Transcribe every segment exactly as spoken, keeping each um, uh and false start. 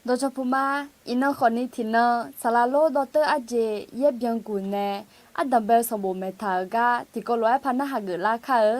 Dawqcawq puq ma. Iqnan khawfni tiqnan saqlaq lor dawrteur arjeq yaer byanguq nae ardanq bae-eu sanqbof maeqtaq-euq gar tiqkawv lof-aer par narhaq geuflar kar-eu.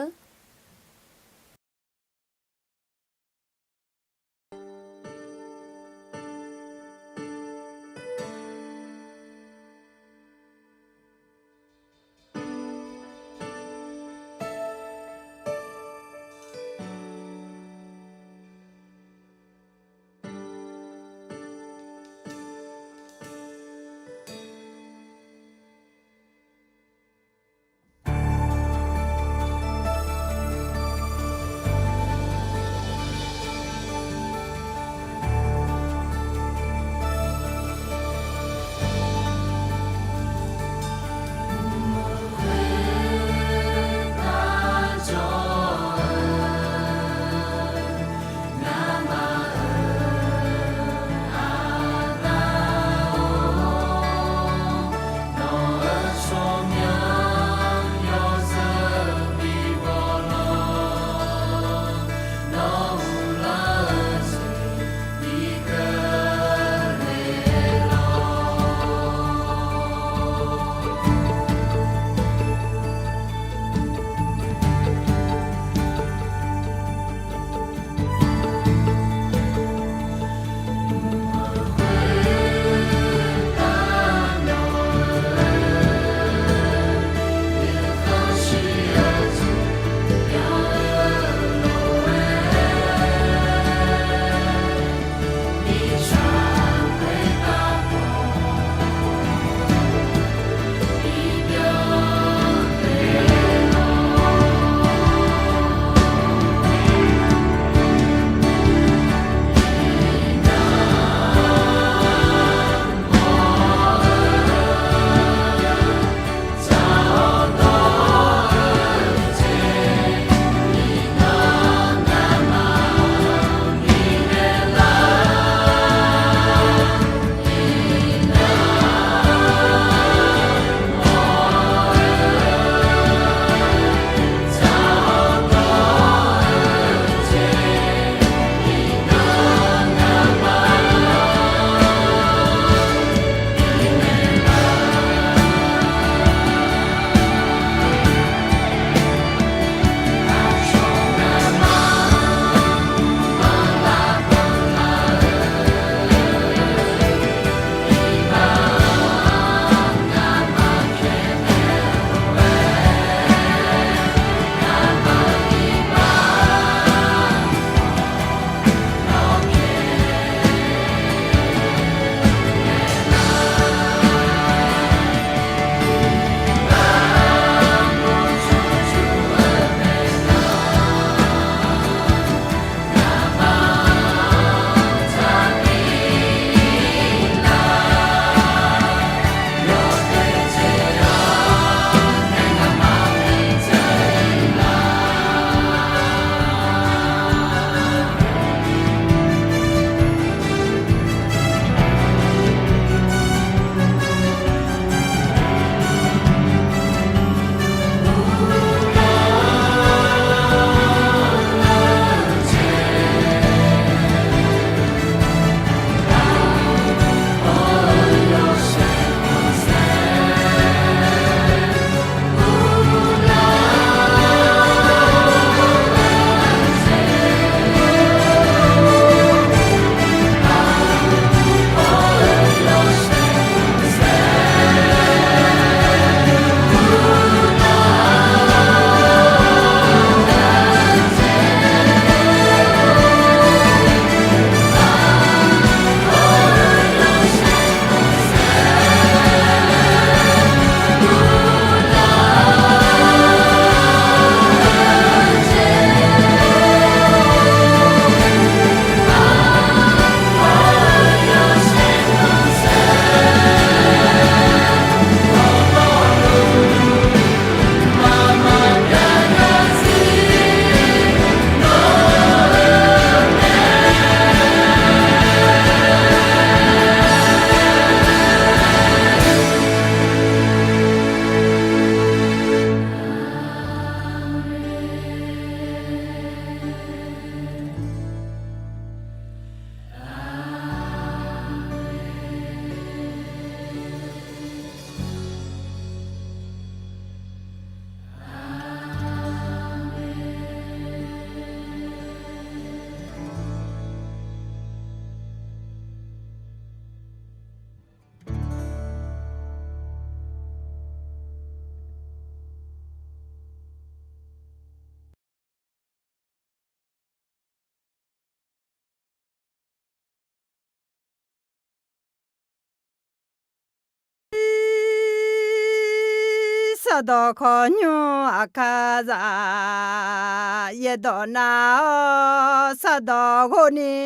Sardawq khawqnymr aqkar zaq, yaerdawq nav-awr sardawq ghov ni.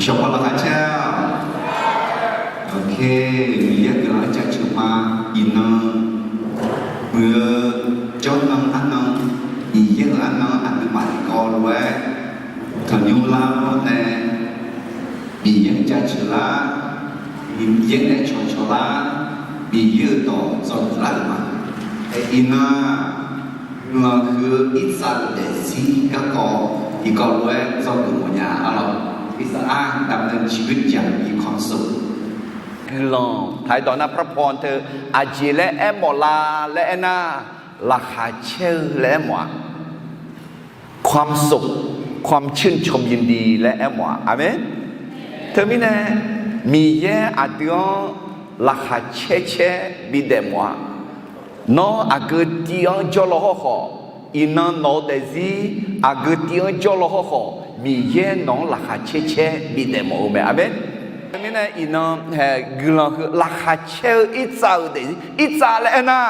Shawqpaw laqkhaq caer-a. Miqyaer guiqlanq-anr jaceuq ma. Iqnan muiq-eu jawrnan arnan, Miqyaer-euq arnan aqduimaf tiqkawv lof-aer tanqnymr lar-awr nae, Miqyaer-anr jaceuq lar, Miqyaer nae cawqcawq lar, Miqyaer-euq dawq dzawgeuf lar-euq ma. Iqnan-aq, guiqlanq huiq-eu irtsav-eu daefzir garkawv tiqkawv lof-aer dzawgeuf mawfnya arlawq. อีสาน ดำเนินชีวิตอย่างมีความสุข. Guiqlanq ไทย dawq nar พระพร teu aqjeq laer aermawf la laer aernar, laqkhaq caer-eu laer aermawf-a. ความสุข ความชื่นชมยินดี laer aermawf-a. Aqmeq. Teumirnae Miqyaer aqdui-anr laqkhaq caer caer bidaef mawf-a. Nawr aqgeu tiv-anr jawrlaw hawrkhawf, iqnan nawq-eu daefzir aqgeu tiv-anr jawrlaw hawrkhawf, Miqyaer nawq-anr laqkhaq caer caer bidaef mawf-eu mae. Aqmeq. Teumirnae iqnan hae guiqlanq heu laqkhaq caer-eu irtsav-eu daefzir, irtsav laer aernar,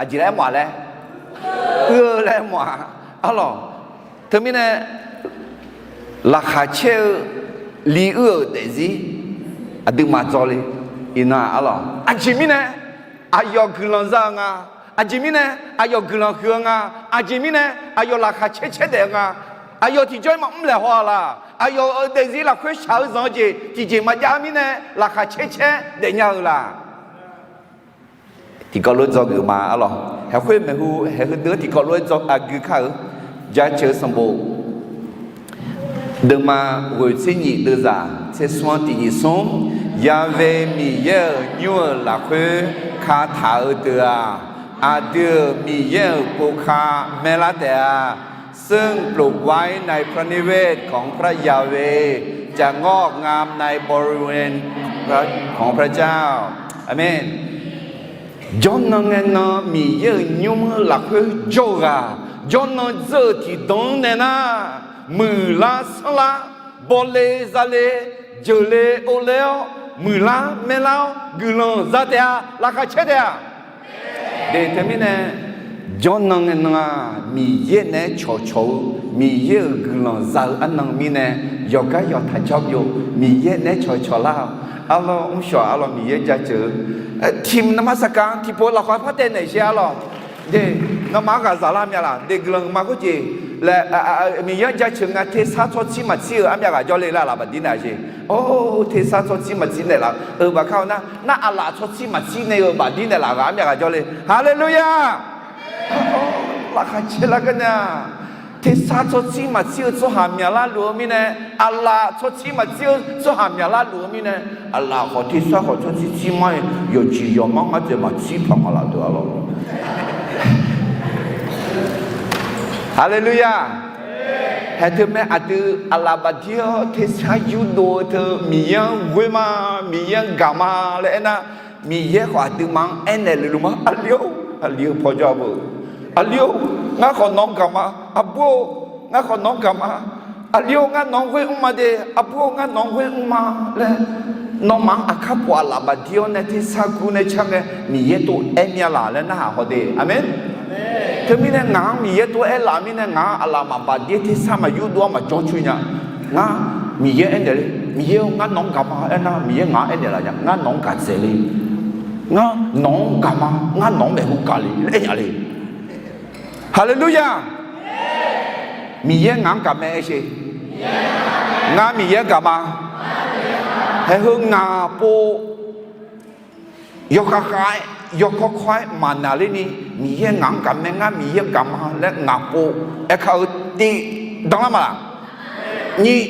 aqjeq laer aermawf-a laer, uir-eu laer aermawf-a arlawq. Teumirnae laqkhaq caer-eu li uir-euq daefzir aqduimaf dzawle. Iqnan arlawq, aqjeq mirnae aqyawf guiqlanq za-eu nga. Aqjeq mirnae aqyawf guiqlanq huiq-eu nga. Aqjeq mirnae aqyawf laqkhaq caer caer daef-eu nga. Aqyawf tiqjawr-ir maqmr laeq haw-a laq? Aqyawf-euq daefzir lafkhoer shaq-eu zanq-eu jeq tiqjeq maqjav-eu mirnae laqkhaq caer caer daefnya-eu laq? Tiqkawv lof dzawgeuf ma arlawq. Haeqkhoer maeqhu haeqhu deuq-anr tiqkawv lof-aer dzawgeuf kar-eu. Jaceuq sanqbof deuvma ghoeq tser nyiq deuvzaq tser smr-anr tiq nyiq smr. Ya've Miqyaer-euq nymr-euq lafkhoer kataq-eu deuq-aq, aqdui-euq Miqyaer-euq pov ka maerlar taef-a. ซึ่งปลูกไว้ในพระนิเวศของพระยาเวห์ จะงอกงามในบริเวณของพระเจ้า Aqmeq. Jawrnan ngae nan Miqyaer-euq nymr-eu lafkhoer jawr-eu ghaq, jawrnan dzeur-eu tiqdan-anr nae nar, muiqlar sanrlar, bawle zale, jeuqle ovle-awr, muiqlar maerlar-awr guiqlanq za taef-a, laqkhaq caer taef-a. De teumirnae, jawrnan ngae nan-aq, Miqyaer naeq-aer cawqcawq-eu, Miqyaer-euq guiqlanq za-eu arnan mirnae, yawqgar yawqtaq jawr byov, Miqyaer naeq-aer cawqcawq lar-awq. Arlawr mrshawq arlawq Miqyaer jaceuq-eu, tiq navmaqsaqkaq tiqpov lafkhoer par taev naeq sher arlawq. De, ngamaf-anr ghaqzaq lar myav laq? De guiqlanq ma khoerjeq laer, Miqyaer-anr jaceuq nga tersar tsawrtsir maqtsir-eu armyav ghaq jawrle laer laf baqdir naeq sher. Or, tersar tsawrtsir maqtsir naeqlaf-eu baqkar-eu nar, nar aqlaf tsawrtsir maqtsir nae-eu baqdir naeqlaf ghaq armyav ghaq jawrle. Haleluya! Laqkhaq caer lar gar nae-aq, tersar tsawrtsir maqtsir-eu tsawrhaq myaqlar luf-eu mirnae, aqlaf tsawrtsir maqtsir-eu tsawrhaq myaqlar luf-eu mirnae, aqlaf khawf tersar khawf tsawrtsir tsir mar-aer yawqjeq yawqmar ngar dzaeq maqtsir paq maqlaf deuq arlawq. Haleluya! Haeq teu mae aqdui aqlaf baqdir-awr tersar yurdov-eu teu Miqyaer-anr ghoer ma, Miqyaer-anr gaq ma laer aernar, Miqyaer khawf aqduimaf-anr aernaeq luf luf ma. Aqli-or, aqli-eu pawjawr-a beu. Aqli-or, ngar khawf nawq-anr gaq ma. Aqbur-or, ngar khawf nawq-anr gaq ma. Aqli-or, ngar nawq-anr ghoer mr ma de. Aqbur-or, ngar nawq-anr ghoer mr ma laer, nawmaf-anr aqkar pov aqlaf baqdir-awr nae tersar gur nae car ngae Miqyaer tov aer myav laq laer narhaq haw de. Aqmeq. Teumirnae ngaq-anr Miqyaer tov aer laf mirnae ngaq-anr aqlaf maqbaq dir tersar maqyurdov-anr maqjawr coer nya. Ngar Miqyaer aernaeq le, Miqyaer-or ngar nawq-anr gaq ma aernar Miqyaer ngaq-anr aernaeq laf nya, ngar nawq-anr gaq dzaeq le. Ngar nawq-anr gaq ma, ngar nawq-anr maeqhu gaq le laer aernya le. Haleluya! Miqyaer ngaq-anr gaq mae aer sher. Ngar Miqyaer gaq ma. Haeq heu ngaq pov yawkhav khav-aer, yawkawr kawr-aer maqnaqlerni, Miqyaer ngaq-anr gaq mae, ngar Miqyaer-anr gaq ma laer ngaq pov aerkar-eu tiv danlar ma laq? Nyiq,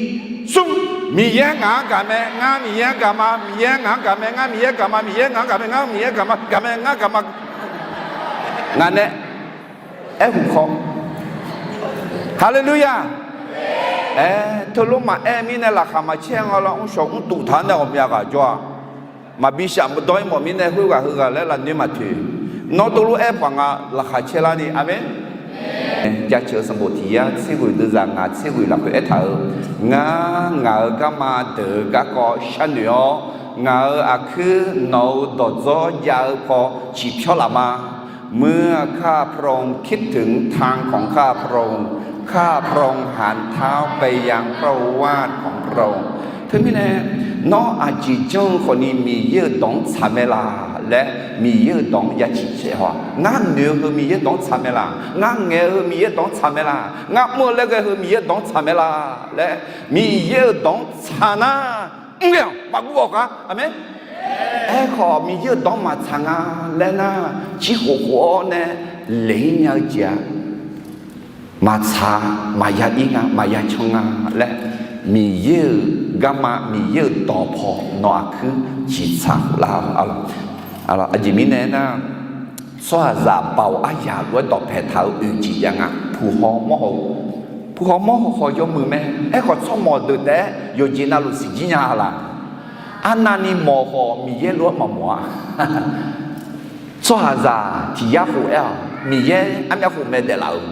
smr, Miqyaer ngaq-anr gaq mae, ngar Miqyaer-anr gaq ma, Miqyaer ngaq-anr gaq mae, ngar Miqyaer gaq ma, Miqyaer ngaq-anr gaq mae, ngar Miqyaer gaq ma, gaq mae, ngar gaq ma. Ngaq nae aer huq khawf. Haleluya! Aer, teulof maqaer mirnae laqkhaq maqcaer nga lawr, mrshawq mrtuf taq-anr nae ghawqmya ghaq jawr-a. Maqbi shaf maqdawr-ir mawf mirnae khoerghaq heughaq laer lafnoer maqtoeq. Nawr teulof aer paq nga laqkhaq caer larni. Aqmeq. Jaceuq-eu sanqbof tiq yar tser ghoeq deuvzaq ngaq tser ghoeq lafkhoer aertaq-euq, ngar ngaq-euq garma deuq-eu garkawv sharnoeq-awr, Ngaq-euq aqkuir nawq-euq dawqdzawr jav-eu paw ciqpyawr laf ma. เมื่อข้าพระองค์คิดถึงทางของข้าพระองค์ ข้าพระองค์หันเท้าไปยังพระโอวาทของพระองค์ Teumirnae, nawr aqjeq janr-eu khawfni Miqyaer-euq dawq-anr tsaq mae laq laer Miqyaer-euq dawq-anr ya ciqcaev haw-aq. Ngar noeq-eu heu Miqyaer dawq-anr tsaq mae laq, ngar ngaeq-eu heu Miqyaer dawq-anr tsaq mae laq, ngar mr-eu laer ghae heu Miqyaer dawq-anr tsaq mae laq laer Miqyaer-euq dawq-anr tsaq nar, mr ghae-awq, maqguv awq kha. Aqmeq. Aerkhawf, Miqyaer-euq dawq-anr maqtsaq nga laer nar, jirkhof khof-awr nae le-ir nya-eu jeq-aq, maqtsaq, maqya ir nga, maqya can nga laer, Miqyaer-euq garma, Miqyaer-euq dawq paw nawq aqkuir ciqtsaq khof lar-awq. Aqjeq mirnae aernar, tsawrhaqzaq baoq aryaq lof-aer dawqpae taq-eu oeq jeq jav nga. Puq haw mawr haw, puq haw mawr haw yawmuiq mae. Aerkhawf, tsawrmawq deuq taef-aer yawqjeq navluf siqjir nya laq. Arnavni mawq khawf Miqyaer lof-aer maqmawq-a. Tsawrhaqzaq tiq yar khof aer-awq, Miqyaer armyav khof mae daeflaf-euq.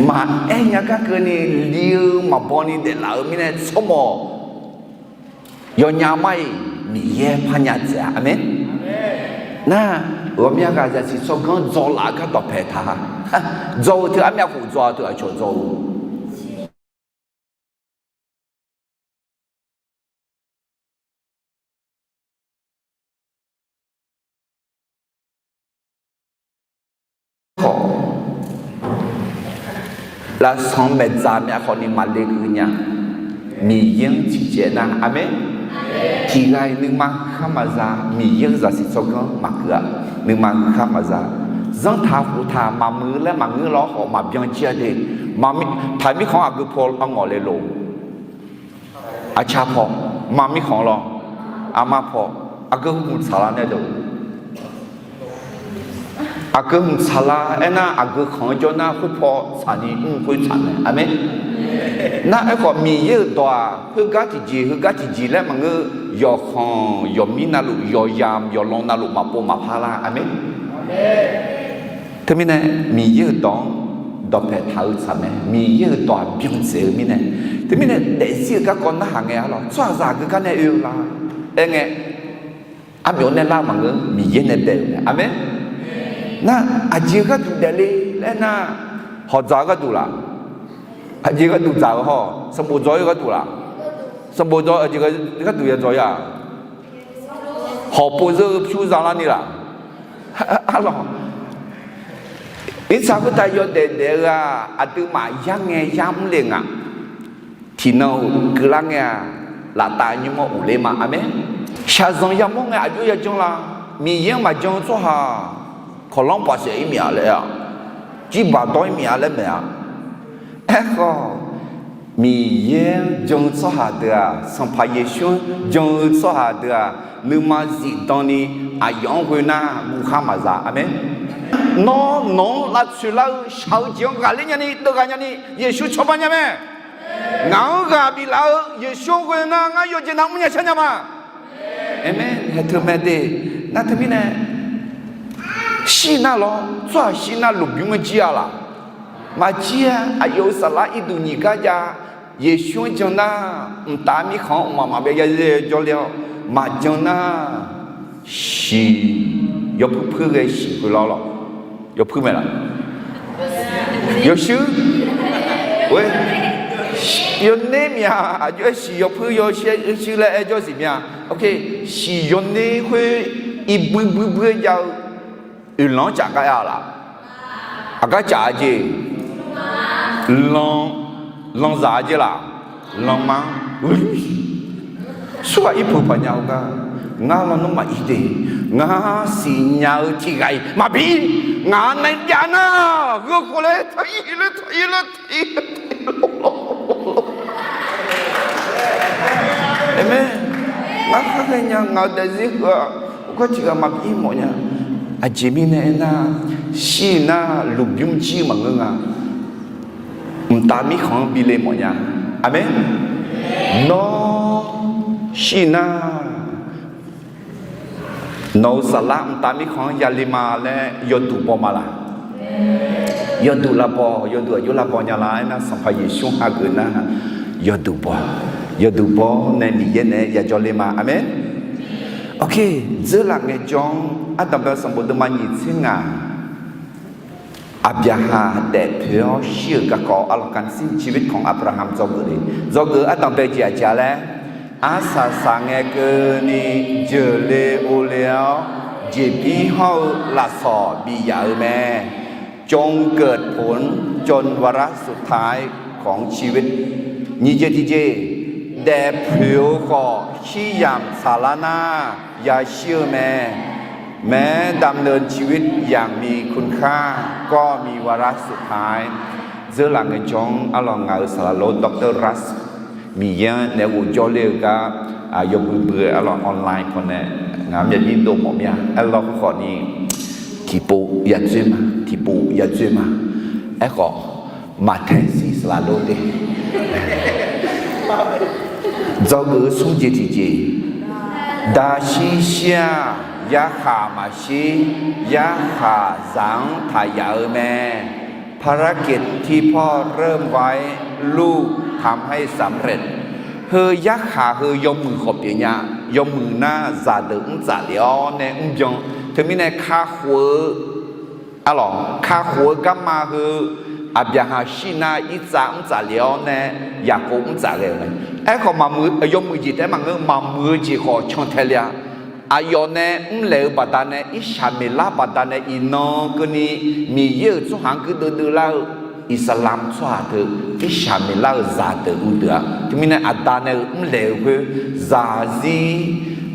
Maqaer nya gar keuvni li-eu maqbaw ni daeflaf-euq mirnae tsawrmawq yawnya mar-iq Miqyaer parnya dzaeq-a. Aqmeq. Nar, ghawqmya ghaq zaqsiq tsawrganr dzaw laf-eu gar dawqpae taq-a. Dzaw-eu teu armyav khof dzaw-a teu aqcawq dzaw-eu khawf, lafsanq maeqdzaq myav khawfni maqle keuv nya. Miqyaer-anr tiqjeq nar, aqmeq. Tiq ghaq-iq nuima huiq khar maqza, Miqyaer-euq zaqsiq tsawrganr maqkeuv-a. Nuima huiq khar maqza, zanrtaq khoftaq maqmuiq laer maqngeur lawr khawf maqbyan jir-a de. Taqmir khanq-anr aqgeu paw arngawf le lof. Aqcar paw, maqmir khanq lawr, aqma paw, aqgeu hmq tsaqlar nae deuq. Aqgeu hmq tsaqlar aernar, aqgeu khanq-anr jawr nar khoerpaw tsaqni mr khoer tsaq mae. Aqmeq. Nar aerkhawf, Miqyaer-euq dawq-aq, khoergar tiqjeq heugar tiqjeq laer maqngeur, yawqkhanq yawqmir navluf, yawqyamq yawqlan navluf maqpov maqpar lar. Aqmeq. Teumirnae, Miqyaer-euq dawq-anr dawqpae taq-eu tsaq mae. Miqyaer-euq dawq-aq byan dzaeq-eu mirnae, teumirnae daefzir-eu garkawv narhaq ngae-ar lawq. Tsawrhaqzaq aqgeu gar nae oe-eu la aer ngae, armyawf nae lar maqngeur, Miqyaer nae daef-euq mae. Aqmeq. Nar, aqjeq gharduq daefle laer nar, hawq dzaq-eu gharduq laf? Aqjeq gharduq dzaq-eu hawr, sanqbof dzaw-ir gharduq laf? Sanqbof dzaw, aqjeq gharduq ya dzaw-ir-a? Hawq pov zeur-eu pyur za larni laf? Arlawq, Irsaq khoertav yawdaef daef-eu-aq, aqduimaf yar ngae yar mr le nga. Tiqnan-euq keuvlar ngae-aq, laftav nymr-anr uqler ma. Aqmeq. Shaqzanq yamawr ngae aqjox yajan la? Miqyaer-anr maqjan-eu tsawrhaq kawqlanr baqsaef-ir miq-a laer-a, jirbaq dawr-ir miq-a laer maeq-a. Aerkhawf, Miqyaer-anr jan-eu tsawrhaq deuq-aq, Sanqpaq Yeqsur-anr jan-eu tsawrhaq deuq-aq, nuima zifdan ni aqyawf-anr ghoe nar guv khar maqza. Aqmeq. Nawr nawq-anr lavtsoeq lar-eu shaq-eu jeq-anr ghaqler nyani deuvghaq nyani Yeqsur cawba nya mae. Ngaq-anr ghaq biflaf-eu Yeqsur-anr ghoe nar ngar yawqjeq nav mrnya shar nya ma. Aqmeq. Haeq teumae de. Nar teumirnae, shir nar lawr, tsawrhaq shir nar lmqbymr-anr jir-a laq? Maqjir-a. Aqyawf-euq saflar irduq nyiq gar jav, Yeqsur-anr jan nar, mqtav mirkhanq-anr mqmaq maqbyav ya jawrle-awr maqjan nar, shiq yawpuir puir ghae shiq khoerlar lawq. Yawpuir mae laq? Yawshuir. Yawner miq-a. Aqjox-aer shiq yawpuir yawshuir laer aer jawr siq mya. Shiq yawner khoer irbuir buir buir-aer jav-eu oeqlanq-anr caf gar aer-a laq? Aqgar caf-a jeq? Lan, lanzaq-a jeq laq? Lanma-anr. Surghaq irpuq paq nya-eu gar, ngar lan nmr maqir de. Ngar siqnya-eu tiq ghaq-iq maqbi. Ngaq nae jav nar, gheu khof laer taq ir laer taq ir laer taq ir. Aqmeq. Ngar khar ghaenya ngaq-eu daefzir heu-aq, khoergar tiq ghaq maqbi mawf nya. Aqjeq mirnae aernar, shir nar lmqbymr jir maqngeur nga. Mqtav mirkhanq-anr bi le mawf nya. Aqmeq. Nawr shir nar, nawq-euq saflar mqtav mirkhanq-anr yale ma laer yawduq baw ma laq? Yawduq lavbaw, yawduq aqjox lavbaw nya la aernar, Sanqpaq Yeqsur hageuf nar yawduq baw. yawduq bawr nae Miqyaer naeq-aer yajawr ler ma. Aqmeq. Ok, dzeurlaf ngaejawr-anr Ardanqbae sanqbof deuvma nyiq tser ngaq, Aqbyaqhaq daefpoeq-awr shir-euq garkawv arlawq, การสิ้นชีวิตของอับราฮัม dzawgeuf le. Dzawgeuf-eu Ardanqbae jeq aqjeq-a laer, arsaq saq ngae keuvni jeuqle ovle-awr, jeqbir hawr-eu lafsawq bif yaf-eu mae. จงเกิดผลจนวาระสุดท้ายของชีวิต nyiq jeq tiqjeq, daefpoeq-eu khawf shir yamq saqlar nar yashir-eu mae. แม้ดำเนินชีวิตอย่างมีคุณค่าก็มีวาระสุดท้าย Dzeurlaf ngaejawr-anr arlawq, ngaq-euq saqlaq lor Doctor Ras, Miqyaer-anr naeq-aer ghofjawr ler-eu gar, yawbui bui-eu arlawq, online pawnae ngaq-anr myavbir dov mawf mir-a. Aerlawr khawfni, tiqpov yadzoer ma, tiqpov yadzoer ma. Aerkhawf, maqtae shir saqlaq lor de. Dzawgeuf-eu smr jeq tiqjeq, daqshir shir-aq, yarkhaq maqshir, yarkhaq zaq-anr taq yaf-eu mae. ภารกิจที่พ่อเริ่มไว้ ลูกทำให้สำเร็จ Heu yarkhaq heu yawmuiq khawf pyeufnya, yawmuiq nar zaqdeuq mr tsaf lef-awr nae mrbyan. Teumirnae kakhof-eu, arlawq, kakhof-eu garma heu, Aqbyaqhaq shir nar Irtsav mr tsaf lef-awr nae Yaqkov mr tsaf ghae-euq mae. Aerkhawf, yawmuiq jeq taef-aer maqngeur, maqmuiq-eu jeq khawf cantae le-a. Aqyawf nae mrlaeq-eu baqdanae, Irsaqmeqlar baqdanae iqnan keuvni Miqyaer-euq tsawrhaq-anr guirdeuv deuv lar-eu Iqsaqlamq tsawrhaq teu, Irsaqmeqlar-euq zaqdeuq uvdeuq-a. Teumirnae aqda nae-euq mrlaeq-eu khoer, zaqzir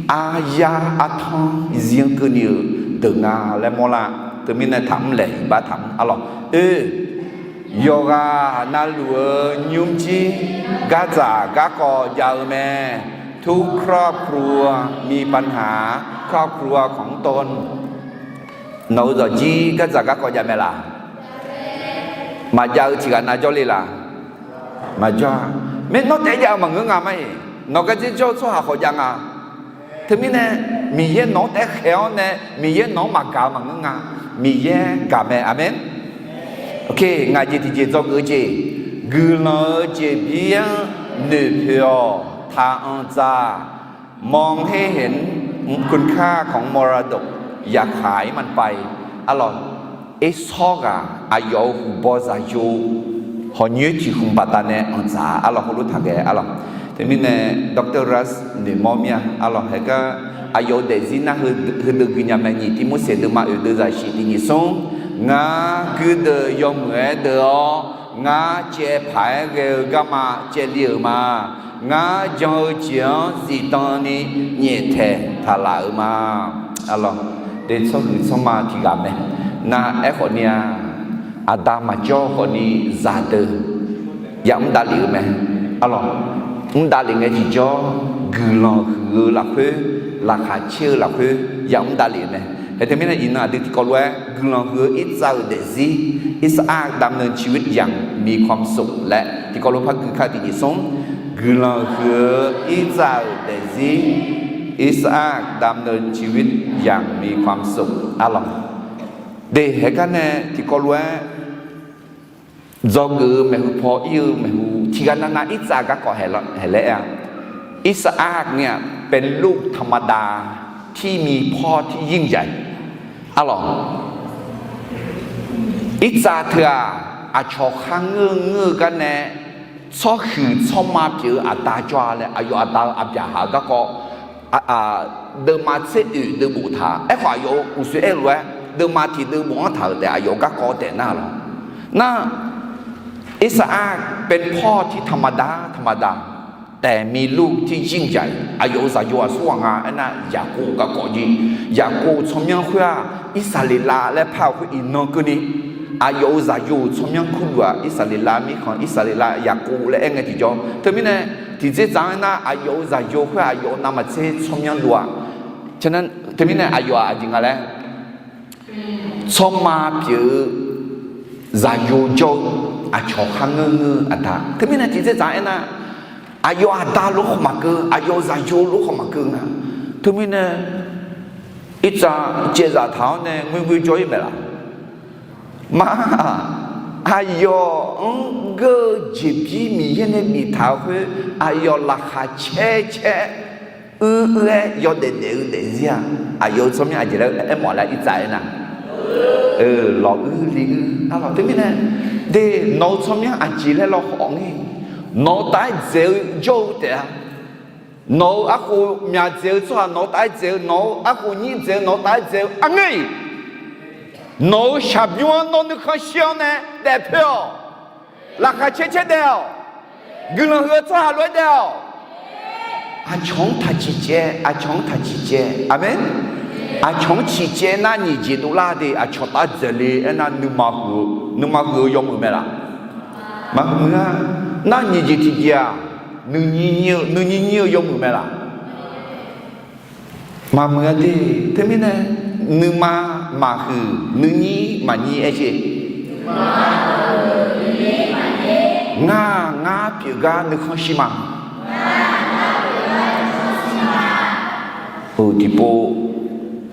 aryar artanr zir-anr keuvni-euq deuq nga laer mawrlar. Teumirnae taqmr laeq iqbax taqmr arlawq. Oe, yawqghaq navluf-eu nymrjir gardzaq garkawv jav-eu mae. ทุกครอบครัวมีปัญหา ครอบครัวของตน Nawq-euq zawqjir gardzaq garkawv jav mae laq? Maqjav-eu tiqghaq nav jawrle laq? Maqjawr-a. Maernawr taef-aer jav-eu maqngeur nga ma-iq. Nawq gardzer jawr-eu tsawrhaq khawf jav nga. Teumirnae, Miqyaer nawq-anr taef-aer khaeq-awr nae Miqyaer nawq-anr maqgaq-eu maqngeur nga. Miqyaer gaq mae. Aqmeq. Ok, ngaq jeq tiqjeq dzawgeuf-eu jeq, guiqlanq-eu jeqbir-anr noeqpoeq-awq, taqanq dzaq, มองให้เห็นคุณค่าของมรดก อย่าขายมันไป arlawq. Ersawr ghaq aqyawf-euq huqbaw zaqyo hawq nyoer tiq khmq baqdanae anqdzaq arlawq, heulof taqghae arlawq. Teumirnae Doctor Ras noeqmawr mir-a arlawq. Haegar aqyawf-euq daefzir nar heudeuq gui nya mae. Nyiq Tivmorseq deuvma oeq deuv zaqsiq tiq nyiq smr, ngar guirdeuv yawmuiq-aer deuv-awr, ngar caevpaq-aer ghae-eu garma caevli-euq ma. Ngar jan-eu jeq-anr zifdan ni nyaeftaeq taq laf-euq ma. Arlawq, de tsawrhuiq tsawrma tiq ghaq mae. Nar aerkhawf ni-a, aqda maqjawr-eu khawfni zaqdeuq yamr davlef-eu mae. Arlawq, mr davlef ngae tiqjawr, guiqlanq huiq-eu lafkhoer, laqkhaq caer-eu lafkhoer yamr davlef-eu mae. Hae teumirnae iqnan aqdui tiqkawv lof-aer guiqlanq huiq-eu Irtsav-euq daefzir, อิสอัคดำเนินชีวิตอย่างมีความสุข laer tiqkawv lof par gui kar tiq nyiq smr, guiqlanq huiq-eu Irtsav-euq daefzir, อิสอัคดำเนินชีวิตอย่างมีความสุข arlawq. De haegar nae tiqkawv lof-aer dzawgeuf-eu maeqhu paw ir-eu maeqhu tiqghaq navnav Irtsav garkawv haeq laer-a. อิสอัคเนี่ยเป็นลูกธรรมดาที่มีพ่อที่ยิ่งใหญ่ Arlawq, Irtsav teu-aq, aqcawq kharngeur ngeur-eu gar nae tsawrhuiq tsawrma pyeuf-eu aqda jawr-a laer aqyawf aqda-eu Aqbyaqhaq-eu garkawv deuvma tser oeq deuv boftaq. Aerkhawf aqyawf-euq uqsoer aer-eu lof-aer deuvma tiq deuv bof-anr taq-euq taef aqyawf-euq garkawv taef nar-a lawq. Nar, อิสอัคเป็นพ่อที่ธรรมดาธรรมดา แต่มีลูกที่ยิ่งใหญ่ aqyawf-euq zaqyo aqsur ghaq nga aernar Yaqkov garkawv jir. Yaqkov-euq tsawrmyanr khoer-aq, Irsaqleqlav laer par-euq khoer iqnan keuvni aqyawf-euq zaqyo-euq tsawrmyanr kurluf-aq, Irsaqleqlav mirkhanq, Irsaqleqlav Yaqkov laer aer ngae tiqjawr. Teumirnae tiqdzerdzaq-anr aernar aqyawf-euq zaqyo khoer aqyawf-euq navmaqtser tsawrmyanr dov-aq. Teumirnae aqyawf-aq aqjeq nga laer tsawrma pyeuf-eu zaqyo jawr-eu aqcawq kharngeur ngeur-eu aqda. Teumirnae tiqdzerdzaq-anr aernar aqyawf aqda lof khawf maqkeuv, aqyawf-euq zaqyo lof khawf maqkeuv nga. Teumirnae Irtsav caevzaf taq-awr nae ngoer ngoer jawr-ir maeq laf? Mar-aq, Aqyawf-anr geur-eu jeqbir Miqyaer nae biftaq-euq khoer, aqyawf laqkhaq caer caer uir uir-aer yawdaef daef-eu daefzir-aq, aqyawf-euq tsawrmyanr aqjeq laer aermawf laer irtsav aernar, lawq uir li uir arlawq. Teumirnae, de, nawq-euq tsawrmyanr aqjeq laer lawkhawf ngae, nawq-eu taef-aer dzaeq-eu jawr-eu taef-a. Nawq-euq arkhof myaq dzaeq-eu tsawrhaq nawq-eu taef-aer dzaeq-eu, nawq-euq arkhof nyir dzaeq-eu nawq-eu taef-aer dzaeq-eu arngeur-iq, nawq-euq shaqbymr-anr nawr nuikhanr shir-awr nae daefpoer-awq. Laqkhaq caer caer daef-awq. Guiqlanq huiq-eu tsawrhaq lof-aer daef-awq. Aqcawq-anr taq ciqcaev, aqcawq-anr taq ciqcaev. Aqmeq. Aqcawq-anr ciqcaev nar nyiq jeq dovlar de, aqcawq taef-aer dzaeq le aernar, nuima huiq-eu yawmuiq mae laf? Maqmuiq-a. Nar nyiq jeq tiqjeq-aq, nuinyir nyir-eu yawmuiq mae laf? Maqmuiq-a de. Teumirnae, nuima maqhuiq, nuinyir maqnyir aer jeq. Ngar, ngar pyeuf gar nuikhanr shir ma. Tiqpov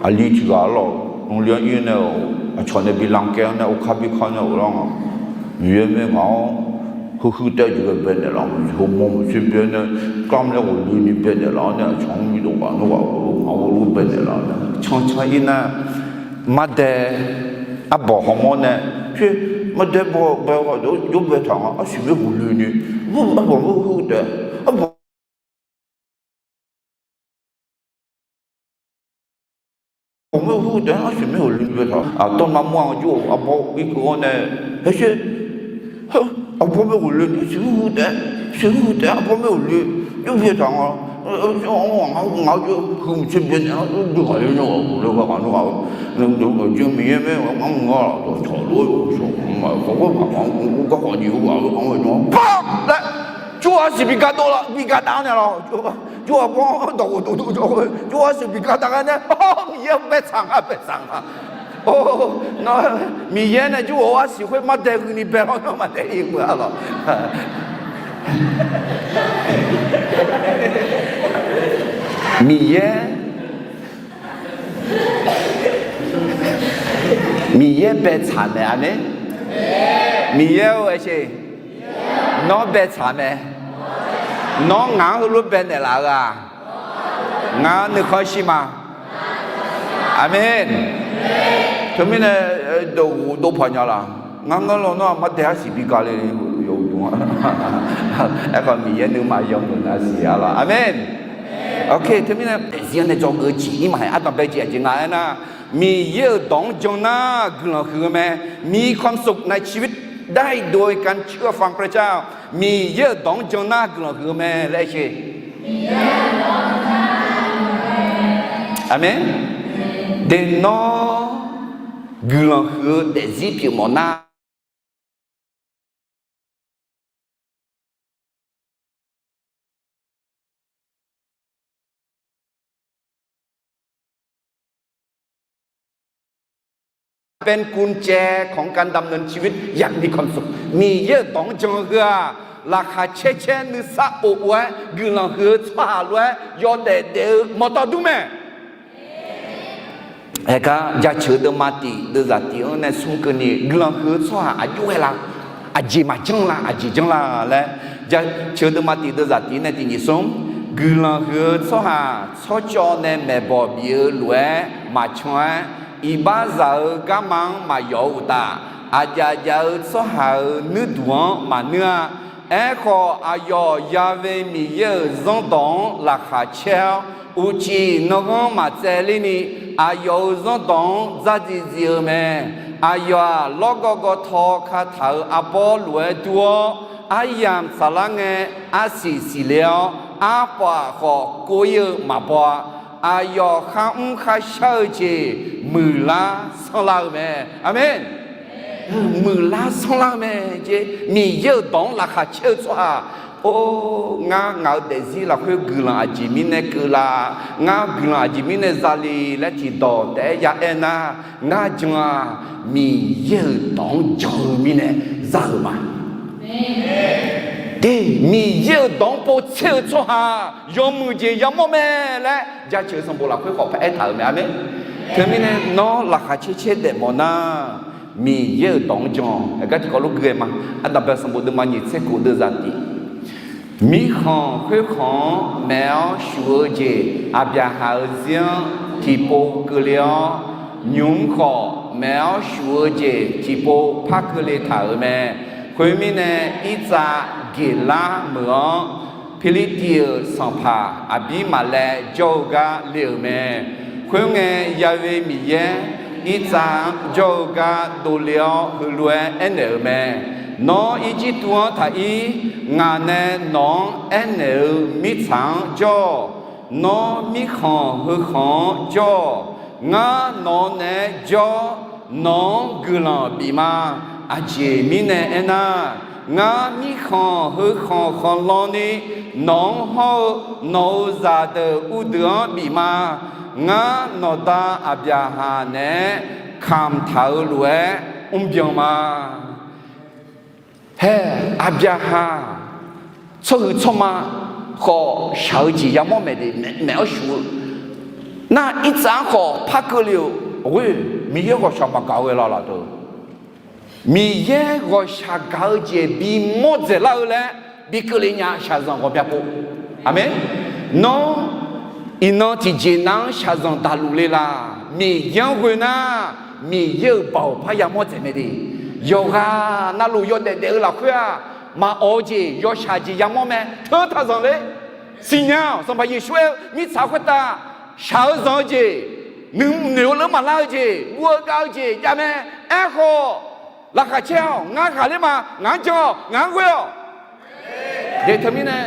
aqli tiq ghaq arlawq, nymrli-anr ir nae-euq aqcawq nae bi lankaer-anr nae okar bi kanr nae-euq lar nga. Miqyaer mae ngaq-anr huiq huiq taef-aer jeq ghae baenaeq laf, heumanr maqtser bae nae, kar laer ghofle ni baenaeq laf-awr nae, aqcawq-anr bi dov ghaq nawr ghaq-eu ngaq-anr ghofle baenaeq laf-awr nae, cancan ir nar, mardae arbawq hawmawr nae, mardae bawbae ghaq jawr baetaq nga, arsiq maer ghofle ni, arbawq maer huiq taef, arbawq Aqbawr maer ghofle taef-aer arsiq maer ghofle ni baetaq-a. Aqtawr navmawr-anr jawr-eu arbawr irkeuv-awr nae, haer sher. Aqbawr maer ghofle ni siq hu taef-aer, siq hu taef-aer aqbawr maer ghofle, jawr baetaq nga. Ngaq-anr jawr huiq maqtser baenaeq-awr jawr ghaq le nar ghofle ghaq nar ghaq-eu, Miqyaer maer ngar mr-a laf dawqcawq lof-aer shawq ma, kawv gawr ghaq ma, garkawv jeq-eu ghaq-eu anr-eu nar, ba laer, jawr arsiq bi gar dov la, bi gar dav naeq lawq. Jawr arbawr dawq ghof dov dov jawr, jawr arsiq bi gar dav gar nae, Miqyaer baetsaq nga, baetsaq nga. Or, nawr Miqyaer nae jawr-eu arsiq khoer mardae gui ni bae lawr, nawr mardae ir meuq-a lawq. Miqyaer, Miqyaer baetsaq mae, aqmeq. Miqyaer-or, aer sher. Nawr baetsaq mae. Nawr ngaq-anr heulof baenaeq laf-eu-aq, ngar nuikhanr shir ma. Aqmeq. Teumirnae, dawq ghof dov paq nya laf. Ngar ngar lawnmr-aq mardae arsiq bi gar le, yawdmr-a. Aerkhawf Miqyaer nuima yawmuiq na siq-a lawq. Aqmeq. Oke, teumirnae daefzir-anr nae dzawgeuf-eu jeq ir maqhae, ardanqbae jeq aqjeq nga aernar, Miqyaer-euq dawq-anr jan nar guiqlanq huiq-eu mae. มีความสุขในชีวิตได้โดยการเชื่อฟังพระเจ้า Miqyaer-euq dawq-anr jan nar guiqlanq huiq-eu mae laer aer sher. Aqmeq. Daeq nawr guiqlanq huiq-eu daefzir pyeuf mawf nar, Pyaev gu caev khawq-anr kar damnan ciqbir yaqni khawq-anr smq. Miqyaer-euq dawq-anr jan-eu heu-aq, laqkhaq caer caer nuisar of of-aer guiqlanq huiq-eu tsawrhaq lof-aer yawdaef daef-eu mawqtawf dur mae. Aergar jaceuq deuvma tiq deuvzaq tiq-anr nae smr keuvni guiqlanq huiq-eu tsawrhaq aqjox ghae la, aqjeq maqjanr la, aqjeq janr la laer, jaceuq deuvma tiq deuvzaq tiq nae tiq nyiq smr, guiqlanq huiq-eu tsawrhaq tsawrcawv nae maeqbawq bif-eu lof-aer maqcan-aer, iqbaxzaq-eu garma-anr maqyawf-eu uqtaf, aqjaf jaf-eu tsawrhaq-euq nuirduq-anr maqnuir-a. Aerkhawf, aqyawf Ya've Miqyaer-euq zanrdawq-anr laqkhaq caer-awr, uqcif nanghanr maqtsaevler ni, aqyawf-euq zanrdawq-anr dzardziv dziv-eu mae. Aqyawf-aq, lawrgawv gawv taw kataq-euq arbawr lof-aer dur-awr, aryamq saflar ngae, arsiq siqle-awr, arpaf khawf kov-ir-eu maqbaw-a. Aqyawf kharmr kharshar-eu jeq muiqlar sanrlar-eu mae. Aqmeq. Muiqlar sanrlar-eu mae jeq. Miqyaer-euq dawq-anr laqkhaq caer-eu tsawrhaq, or, ngar ngaq-euq daefzir lafkhoer guiqlanq aqjeq mirnae keuvlar, ngar guiqlanq aqjeq mirnae zale laer tiqdawq taef-aer ya aer nar, ngar jan-aq, Miqyaer-euq dawq-anr jan-eu mirnae za-euq ma. Te, Miqyaer-euq dawq-anr povtser-eu tsawrhaq yawmuiq jeq yamawr mae laer jaceuq sanqbof lafkhoer khawf paraer taq-euq mae. Aqmeq. Teumirnae nawr laqkhaq caer caer daefmawf nar, Miqyaer-euq dawq-anr jan-awq. Aqgar tiqkawv lof gui-aer ma. Ardanqbae sanqbof deuvma nyiq tser khof deuvzaq tiq. Mirkhanq khoerkhanq-anr maeq-awr shuf-eu jeq Aqbyaqhaq-euq zir-anr tiqpov keuvle-awr, nymq-mr khawf maeq-awr shuf-eu jeq tiqpov par keuvle taq-euq mae. Khoermirnae, Irtsav Geqlar meuq-anr Pirlirtiv-euq sanqpaq Aqbirmaqlaev jawr-eu gar le-euq mae. Khoerngae, Ya'we Miqyaer Irtsav-anr jawr-eu gar dovle-awr heulof-aer aernaeq-euq mae. Nawr Irjirtuv-anr taq ir. Ngaq nae nawq-anr aernaeq-euq mirtsaq-anr jawr-awq. Nawr mirkhanq heukhanq-anr jawr-awq. Ngar nawq-eu naeq-aer jawr, nawq-anr guiqlanq bif ma. Aqjeq mirnae aernar, ngar mirkhanq heukhanq khanqlan ni nawq-anr hawr-eu nawq-euq zaqdeuq uvdeuq-anr bif ma. Ngar nawqda Aqbyaqhaq naeq-aer kamq taq-eu lof-aer mrbyan ma. Hae, Aqbyaqhaq tsawrhuiq tsawrma khawf shaq-eu jeq yamawr maeq de, maeq-awr shuf-eu nar, Irtsav-anr khawf par keuvle-euq ghoer, Miqyaer ghawqshaq maqgaq-eu ghae la laf deuq. Miqyaer ghawqshaq gaq-eu jeq bimawr dzaeqlar-eu laer bi keuvle nya shaqzanq ghawqmya pov. Aqmeq. Nawr iqnan tiqjeq nav-anr shaqzanq daqluf le laq? Miqyaer-anr ghoe nar, Miqyaer-euq baoq par yamawr dzaeq mae de. Yawqghaq navluf yawdaef daef-eu lafkhoer-aq, maqawq-eu jeq yawshaq jeq yamawr mae. Teu taq zanqler. Siqnya-awq. Sanqpaq Yeqsur aer-eu mirtsaq khoertav shaq-eu zanq-eu jeq, nuinoeq-eu leur maqlar-eu jeq, guv-eu gav-eu jeq jav mae. Aerkhawf, laqkhaq caer-awq. Ngar ghaqler ma. Ngaq-anr jan-awq. Ngaq-anr ghoe-awq. Teumirnae,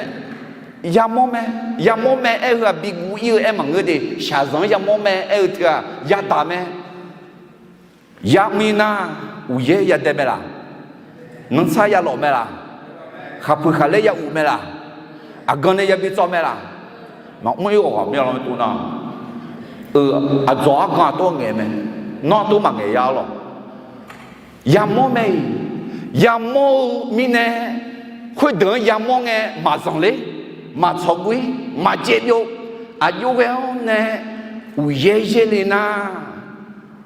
yamawr mae. Yamawr mae aer-eu-aq, biguv ir-eu aer maqngeur de. Shaqzanq-anr yamawr mae aer-eu teu-aq, yadaq mae. Yamr ir nar, uqyaer yadae mae laq? Nanrsar yalawf mae laq? Khaqpuiq khaqlaer ya uq mae laq? Aqgan nae yabi tsawv mae laq? Maqmr ir ghawqghaq mya law tov nar, aqdzawq argan aqtov ngaeq mae. Nawr aqtov maqngaeq ya lawq. Yamawr mae-iq, yamawr-eu mirnae, khoerdeuq-anr yamawr ngae, maqzanqler, maqtsawq guv ir, maqcaev byov. Aqjox ghae-awr nae uqyaer yaerle nar,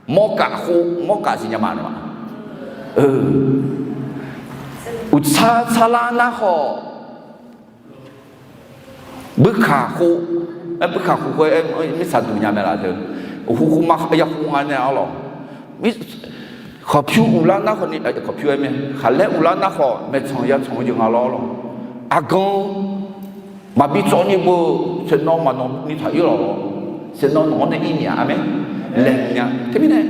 mawrkaf khof, mawrkaf siqnya ma lawq. Uqtsar tsarlar nar khawf, buirkaq khof, aer buirkaq khof khoer mirtsaq duq nya mae laf deuq. Uqkhof khof ma ya khof nga nae arlawq. Khawqpyur uqlar nar khawf ni, khawqpyur aer mae, khaqlaer uqlar nar khawf maeqtsanq ya tsanq-eu jeq nga lawr lawq. Aqgan maqbi tsawv ni beu, saeqnawv maqnawq ni taq ir lawq. Saeqnawv nawq-anr nae ir nya, aqmeq, laeqhmq nya. Teumirnae,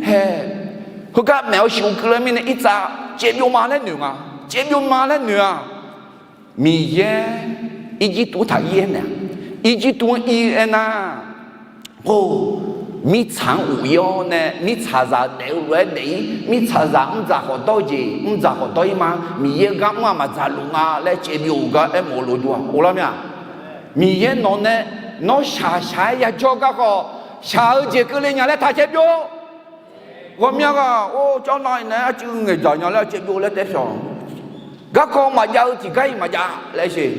hae, khoergar maeq-awr shif-eu keuvle mirnae, Irtsav caevbyov ma laer noeq nga. Caevbyov ma laer noeq-aq, Miqyaer Irjirtuv taq ir-aer naeq-a. Irjirtuv-anr ir-eu aernar, or, mirtsaq-anr uq ir-awr nae, mirtsaqzaq daef-eu lof-aer daef ir, mirtsaqzaq mrdzaq khawf dawr-eu jeq mrdzaq khawf dawr ir ma. Miqyaer-eu gar mr-aq maqdzaq luf nga laer caevbyov-euq gar aermawf-eu lof dur-aq, or lar mya. Miqyaer nawq nae, nawr shaq shaq-aer yajawr-eu garkawv, shaq-eu jeq keuvle nya laer taq caevbyov. Ghawqmya ghaq, or, cawrnav-iq nae arcuiv ngaeqdzaq nya laer caevbyov laer taef-awq. Garkawv maqjav-eu tiqgar-iq maqjav laer siq.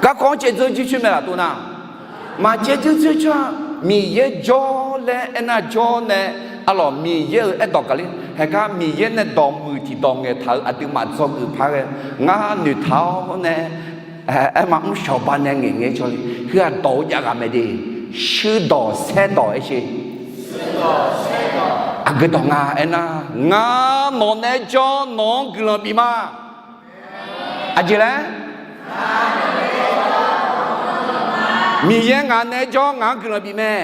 Garkawv-anr caevdzeur jircoer mae laf tov nar, maqcaevdzeur jircoer-a. Miqyaer jawr laer aernar jawr nae, arlawq, Miqyaer-euq aerdawq gaqler haegar Miqyaer nae dawqmuiq tiqdawq ngaeqtaq-eu aqduimaf dzawgeuf par ghae, ngar noeqtaq-awr nae, aer ma mr shawq ba nae ngaeqngae cawle. Heu-aq dawq-eu jav ghaq mae de. Shuirdawq saerdawq aer sher. Aqgeu dawq nga aernar, ngar nawq naeq-aer jawr, nawq-anr guiqlanq bif ma. Aqjeq laer? Miqyaer ngaq naeq-aer jawr, ngaq-anr guiqlanq bif mae.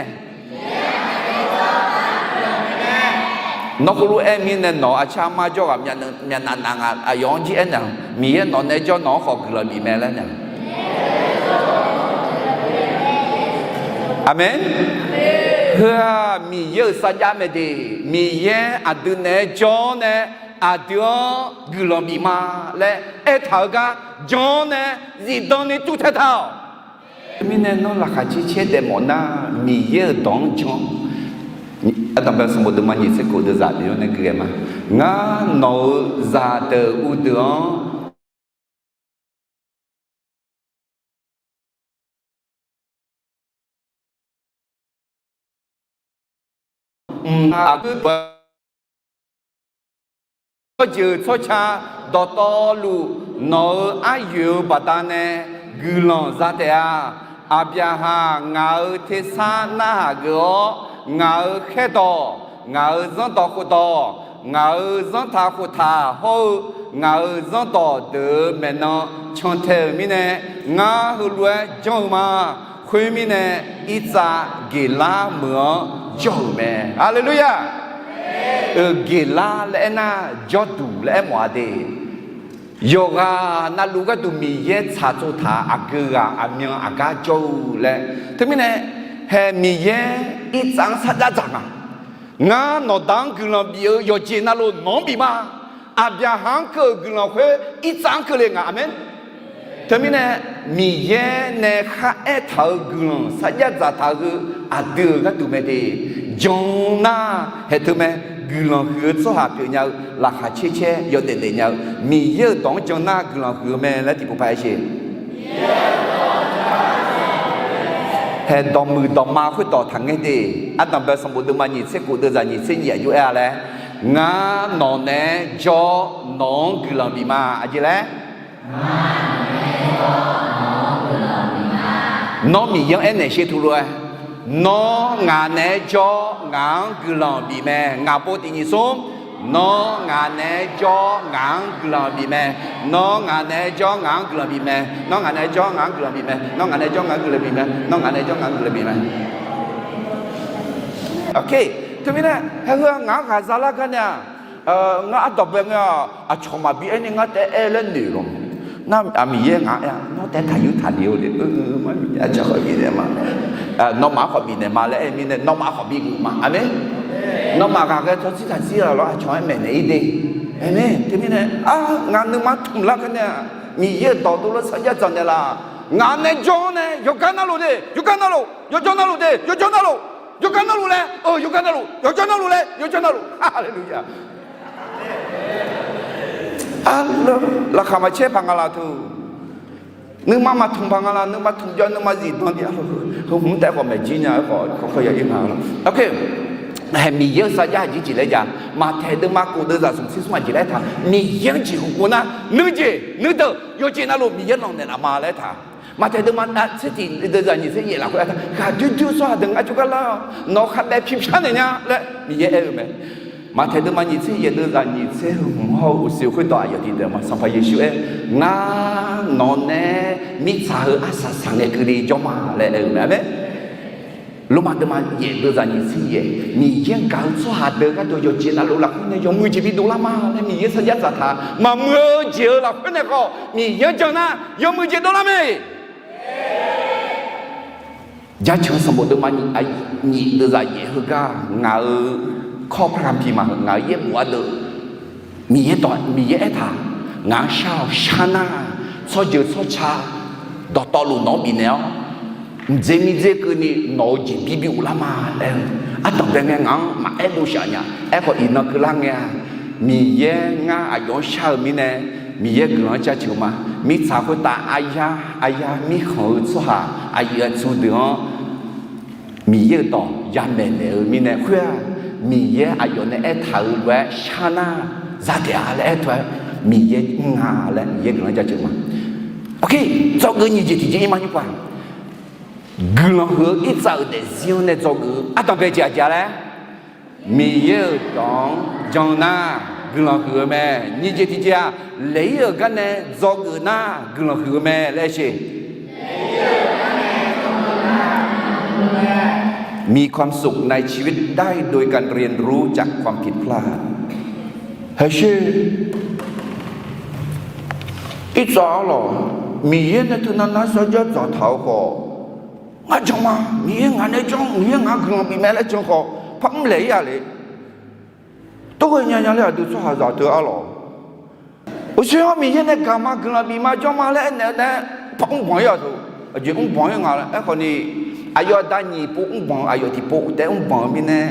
Nawr khoerlof-aer mirnae nawq-euq aqcar mar jawr ghaq myavnav nav ngaq aqyawf-anr jir aernaeq-a, Miqyaer nawq naeq-aer jawr nawq-anr khawf guiqlanq bif mae laer naeq. Aqmeq. Heu-aq Miqyaer-euq sarjax mae de. Miqyaer aqdui naeq-aer jawr-awr nae aqdui-anr guiqlanq bif ma laer aertaq-eu gar jan-awr nae zifdan ni tuvtae taq-awq. Mirnae nawr laqkhaq caer caer daef mawf nar, Miqyaer-euq dawq-anr jan. Ardanqbae sanqbof deuvma nyiq tser kof deuvzaq bif-awr nae gui ghae ma. Ngar nawq-euq zaqdeuq uvdeuq-anr Jmq aqgeu tsawrjeuq tsawrca dawqtawvluf nawq-euq aryoeq-eu baqdanae guiqlanq za taef-a. Aqbyaqhaq ngaq-euq tersar narhaq geuf-awr, ngaq-euq khaerdawq, ngaq-euq zanrdawq khofdawq, ngaq-euq zanrtaq khoftaq hawr-eu ngaq-euq zanrdawq deuq-euq maeqnan cantae-euq mirnae, ngar heulof-aer janr-eu ma. Khoermirnae, irtsav Geqlar meuq-anr jawr-euq mae. Haleluya! Euq Geqlar laer aernar, jawrduq laer aermawf-a de. Yawqghaq navluf gharduq Miqyaer tsaqtsov taq-euq aqgeu ghaq aqmyan aqgar jawr-eu laer. Teumirnae, hae Miqyaer irtsav-anr sarjax dzaq nga. Ngar nawqda-anr guiqlanq bif-eu yawqjeq navluf nawq-anr bif ma. Aqbyaqhaq-anr keuv-euq guiqlanq khoer irtsav-anr keuvle nga. Aqmeq. Teumirnae, Miqyaer nae kharaer taq-euq guiqlanq sarjax dzaqtaq-eu aqdui-euq gharduq mae de. Jan nar haeq teu mae. Guiqlanq huiq-eu tsawrhaq pyeufnya-eu laqkhaq caer caer yawdaef daef nya-eu Miqyaer-euq dawq-anr jan nar guiqlanq huiq-eu mae laer tiqpov paq-aer sher. Hae dawqmuiq dawqma khoerdawq taqngaer de. Ardanqbae sanqbof deuvma nyiq tser khof deuvzaq nyiq tser nyiq aqjox aer-a laer, ngar nawq naeq-aer jawr nawq-anr guiqlanq bif ma. Aqjeq laer Nawr Miqyaer-anr aernaeq sher teulof-aer, nawr ngaq naeq-aer jawr ngaq-anr guiqlanq bif mae. Ngaq pov tiq nyiq smr. Nawr ngaq naeq-aer jawr ngaq-anr guiqlanq bif mae. Nawr ngaq naeq-aer jawr ngaq-anr guiqlanq bif mae. Nawr ngaq naeq-aer jawr ngaq-anr guiqlanq bif mae. Nawr ngaq naeq-aer jawr ngaq-anr guiqlanq bif mae. Nawr ngaq naeq-aer jawr ngaq-anr guiqlanq bif mae. Teumirnae, haeheu-aq ngaq-anr ghaqza lar gar nae-aq, ngar ardawq bae ngae-aq, aqcawq maqbi aer ni ngar taef-aer laer noeq lawq. Nar-aq Miqyaer ngaq-anr aer-a, nawr taef-aer taqyur taqle-eu le. Aqcawq khawf bifnaeq ma. Nawmaf-anr khawf bifnaeq ma laer aer-eu mirnae, nawmaf khawf bi geuf ma. Aqmeq. Nawmaf ghaqghae tawrtsir taqtsir-a lawr, aqcawq-aer maeqnaeq-ir de. Aqmeq. Teumirnae, ngaq nuima tmq lar gar nae-aq, Miqyaer-euq dawq dovlar sarjax dzaq naeqlaf. Ngaq nae jawr-anr nae yawqgar navluf de, yawqgar navluf, yawqjawr navluf de, yawqjawr navluf, yawqgar navluf laer, yawqgar navluf, yawqjawr navluf laer, yawqjawr navluf. Haleluya. Laqkhaq maqcaer paq nga laf teu. Nuima maqtmq paq nga laf, nuima tmq jawr nuima zifdan di-a. Heu hmq taef khawf maeq jir nya-aer khawf, khawf khawf ya ir nga laf. Hae Miqyaer-euq sarjax aqjeq jeq laer ja. Maqtaeq deuvma khof deuvzaq smq tser smr aqjeq laer taq. Miqyaer-anr jeqhu pov nar, nuijeq nuideuq yawqjeq navluf Miqyaer lanq naeqlaf ma laer taq. Maqtaeq deuvma tser tiq deuvzaq nyiq tser yaef lafkhoer aertaq, ghaqdoer doer-eu tsawrhaq deuq ngar jawrgar lar-awq. Nawq-euq khabae pyur pyar naeq nya laer Miqyaer aer-eu mae. Maqtaeq deuvma nyiq tser yaef deuvzaq nyiq tser hmq hawr-eu uqsiq khoerdawq aqyawf tiqdeuq ma. Sanqpaq Yeqsur aer, ngar nawq nae mirtsaq heu arsaq saq ngae keuvle jawr ma laer aer-eu mae. Aqmeq. Lormav deuvma yaef deuvzaq nyiq tser yaef, Miqyaer-anr gaq-eu tsawrhaq deuq gharduq yawqjeq navluf lafkhoer nae yawmuiq jeq bidov lar ma laer Miqyaer sarjax dzaqtaq. Maqmuiq-eu jeq-eu lafkhoer nae khawf Miqyaer-anr jan nar yawmuiq jeq dov lar mae. Jarceuq sanqbof deuvma nyiq deuvzaq yaef heugar ngaq-euq kawr parlampi ma heu ngaq-euq yaerbof ardeuv Miqyaer dawq Miqyaer aertaq, ngaq-anr shar-awq. Shar nar, tsawrjeuq tsawrca dawqtawvluf nawq-anr bifnaeq-awr, mqdzer mirdzer keuvni nawq-euq jeqbir bi ghoflar ma laer-eu. Ardanqbae ngae ngaq-anr maqaer dov shaq nya. Aerkhawf iqnan keuvlar ngae-a, Miqyaer ngar aqyawf-anr shar-eu mirnae, Miqyaer guiqlanq-anr jaceuq ma. Mirtsaq khoertav aryar aryar mirkhanq-eu tsawrhaq aqyuif aqtsu deuq-anr Miqyaer-euq dawq yamaeq naeq-eu mirnae khoer-aq, Miqyaer aqyawf nae aertaq-euq lof-aer shar nar, za taef-a laer aer teu-aer, Miqyaer mr nga laer Miqyaer guiqlanq-anr jaceuq ma. Dzawgeuf nyiq jeq tiqjeq ir ma nymr pa. Guiqlanq huiq-eu irtsav-euq daefzir-anr nae dzawgeuf-eu ardanqbae jeq aqjeq-a laer, Miqyaer-euq dawq-anr jan nar guiqlanq huiq-eu mae. Nyiq jeq tiqjeq-aq, laeq-ir-euq gar nae dzawgeuf nar guiqlanq huiq-eu mae laer aer sher. Miqkamsuk nae chiwir dai doi kan rian ru jak kwam pit pla. Haesher. Irtsav arlawq, Miqyaer nae teunav nar sarjax dzaqtaq-eu khawf, ngar jan ma, Miqyaer ngaq nae janr, Miqyaer ngaq guiqlanq bif mae laer jan khawf, par mr laeq-ir-a le. Tov ghae nya nya laer aqdui tsawrhaqzaq teu arlawq, uqshoe-awr Miqyaer nae gaq ma guiqlanq bif ma janr ma laer aernaeq-eu nae, par mrbanq-ir-a teu. Aqjeq mrbanq-ir nga laer aerkhawf ni, aqyawf aqda nyiq pov mrbanq, aqyawf tiqpov taef mrbanq-eu mirnae,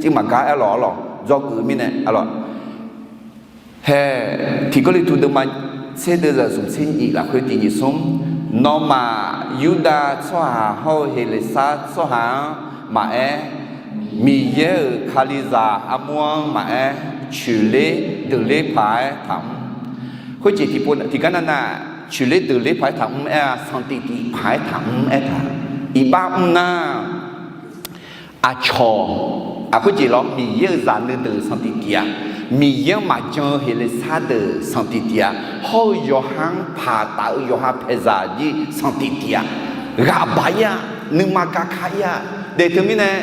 civ maqgar aerlawq arlawq, dzawgeuf-eu mirnae arlawq. Hae, tiq Gawrliqtu deuvma tser deuvzaq smq tser nyiq lafkhoer tiq nyiq smr, nawmaf Yurdav tsawrhaq hawr-eu Heqleqsar tsawrhaq-anr maqaer, Miqyaer-euq Kalizaq armur-anr maqaer, coeqler deuqler paq-aer taqmr. Khoerjeq tiqpov tiqgar nav nar, coeqler deuqler paq-aer taqmr aer-a, sanqtif tif paq-aer taqmr aertaq. Iqbax mr nar, aqcawq, aqkhoerjeq lawr, Miqyaer-euq zaq nuideuq sanqtif tif-a. Miqyaer-anr maqjan-eu heqlesar deuq sanqtif tif-a. Hawr-eu yawqha-anr paq taf-eu yawqha paeqzaq jir sanqtif tif-a. Ghaq baq-ir-a, nuima gaka-ir-a. Daeq teumirnae,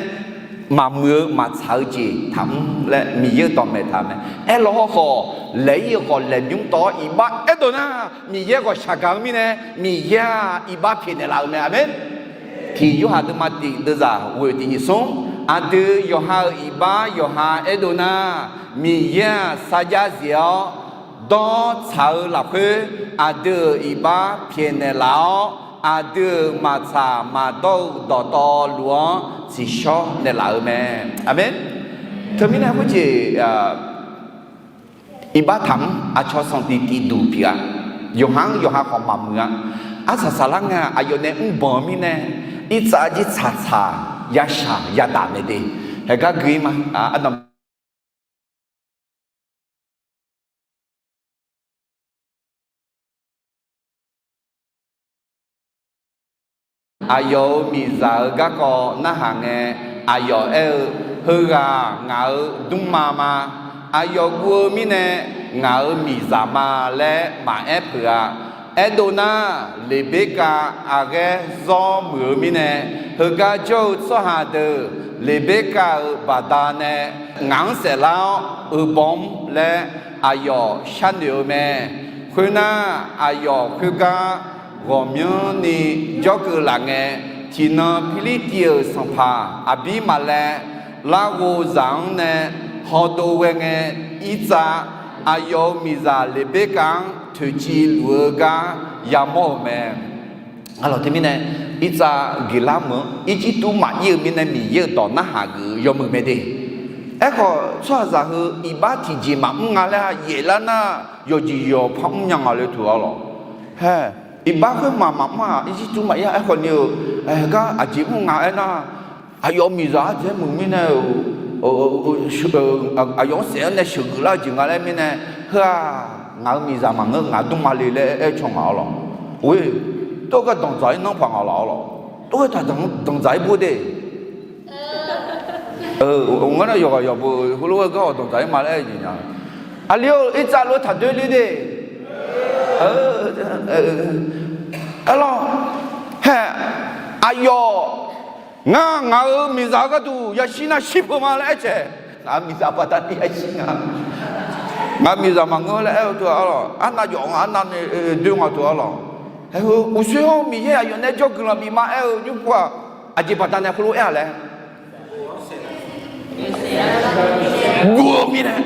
maqmuiq-eu maqtsaq-eu jeq taqmr laer Miqyaer-euq dawqmaeq taq mae. Aerlaw hawrkhawf, laeq-ir-euq khawf laeqbymr tawv-awr iqbax aerdov nar, Miqyaer ghawqshaq gaq-eu mirnae, Miqyaer-aq iqbax pyaeqnaeq laf-eu mae. Aqmeq. Tiq Yorhaq deuvma tiq deuvzaq ghoeq tiq nyiq smr, aqdui yawqha-euq iqbax yawqha aerdov nar, Miqyaer-aq sarjax zif-awr dawr tsaq-eu lafkhoer, aqdui-euq iqbax pyaeqnaeq laf-awr, aqdui-euq maqtsaq maqdawr-eu dawqtawvluf-anr tsiqshawr naeqlaf-eu mae. Aqmeq. Teumirnae khoerjeq iqbax taqmr, aqcawq sanqtif tif duq pyeuf-a. Yawqha-anr yawqha khawf maqmuiq-a. Arsaq saqlar ngae aqyawf nae mrbanq-eu mirnae, irtsav jir tsaqtsaq yashaq yadaq mae de. Haeqgar gui-ir ma. Ardanq Aqyawf-euq miqzaq-euq garkawv narhaq ngae, aqyawf aer-eu, Heughaq ngaq-euq dmrma ma. Aqyawf guv-eu mirnae ngaq-euq miqzaq ma laer maqaer peuq-a. Aerdov nar, Leqberkav aqghaer zawr muiq-eu mirnae, heugar jawr-eu tsawrhaq deuq Leqberkav-euq baqdanae ngaq-anr saeflar-awr uqbawq mr laer aqyawf sharnoeq-eu mae. Khoernar, aqyawf khoergar ghawqmyanrni jawrkeuv laf ngae, tiqnan Pirlirtiv-euq sanqpaq Aqbirmaqlaev larghov zaq-anr nae hawdov ghae ngae, Irtsav aqyawf-euq miqzaq Leqberkav-anr toeqciv luf-eu gar yamawr-euq mae. Arlawq teumirnae, Irtsav Geqlar meuq-anr Irjirtuv maqir-eu mirnae Miqyaer-euq dawq narhaq geuf-eu yawmuiq mae de. Aerkhawf, tsawrhaqzaq heu iqbax tiqjeq maqmr nga laer-a yaeflar nar, yawqjeq yawq par mr nya nga le teu arlawq. Hae, iqbax khoermaq maqmr-aq Irjirtuv maqir-a. Aerkhawf ni-eu, gar aqjeq mr nga aernar, aqyawf miqzaq ardzaeq-aer muiq mirnae-euq, aqyawf-anr saef-anr nae sheuqgeuf lar-eu jeq nga laer mirnae, heu-aq, ngaq-euq miqzaq maqngeur, ngaq dmrma le laer aer caw ngaq arlawq. Oe, tov-aer gar danqdzaq-ir nanr paq ngaq laf arlawq. Tov-aer taq danqdzaq-ir bur de. Ngar nar yawqghaq yawqbo heulof-aer gar-awq danqdzaq-ir ma laer aer jeq nya. Aqli-or, Irtsav lof-aer taq doer ler de. Arlawq, hae, aqyawf, ngar ngaq-euq miqzaq-eu gharduq yashir nar shir peuq ma laer aer cae. Ngaq-euq miqzaq baqdanae yashir nga. Ngaq-euq miqzaq maqngeur laer aer-eu teu arlawq. Arnav jawf nga, arnav ni doer nga teu arlawq. Hae heu, uqsoer-awr Miqyaer aqyawf nae jawrgeuf lanq bif ma aer-eu nymr pov-aq, aqjeq baqdanae heulof aer-a laer guv-eu mirnae,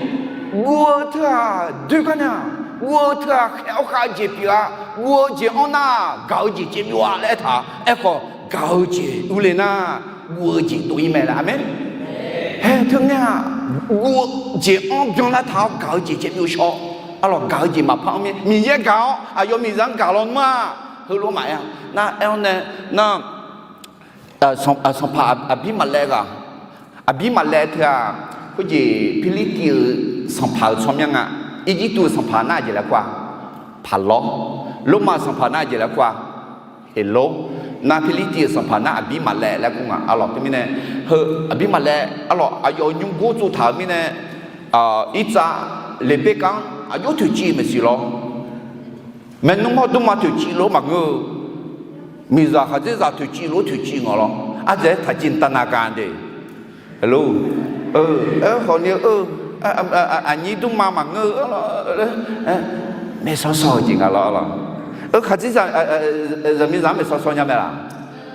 guv-eu teu-aq doer gar nae-aq, guv-eu teu-aq khaer-awr khav-eu jeq pyeuf-a. Guv-eu jeq-anr nar gaq-eu jeq caev byov-a laer aertaq. Aerkhawf, gaq-eu jeq urle nar, guv-eu jeq dov-ir mae laer. Aqmeq. Hae, teu ngae-aq, guv-eu jeq-anr byanlar taq-awr gaq-eu jeq caev byov shawr. Arlawq, gaq-eu jeq maqpar-anr mir, Miqyaer gaq-awr aqyawf miqzaq-anr gaq lawnmr-aq, heulof maqaer-a. Nar aer-awr nae, nar, sanqpaq Aqbirmaqlaev ghaq, Aqbirmaqlaev teu-aq, khoerjeq Pirlirtiv-euq sanqpaq-euq tsawrmyanr nga. Irjirtuv-euq sanqpaq nar aqjeq laer kur-a? Paqlawr. Lormav-euq sanqpaq nar aqjeq laer kur-a? Heqlor. Nar Pirlirtiv-euq sanqpaq nar Aqbirmaqlaev laer kur nga. Arlawq teumirnae, heu Aqbirmaqlaev arlawq aqyawf-euq nymrgor tsovtaq-euq mirnae, Irtsav Leqberkav-anr aqjox toeqciv maeqsiq lawr. Maernmr hawr dmrma toeqciv lof-aer maqngeur-eu, miqzaq khaqdzerzaq toeqciv lof-aer toeqciv ngaq lawr. Ardzaeq-aer taqciv tavnav ga de. Aerkhawf ni-eu, aqnyir dmrma maqngeur-eu, maeqsawr sawr-eu jeq nga lawr. Khaqdzerzaq, zaqmiqzaq-anr maeqsawr sawr nya mae laq?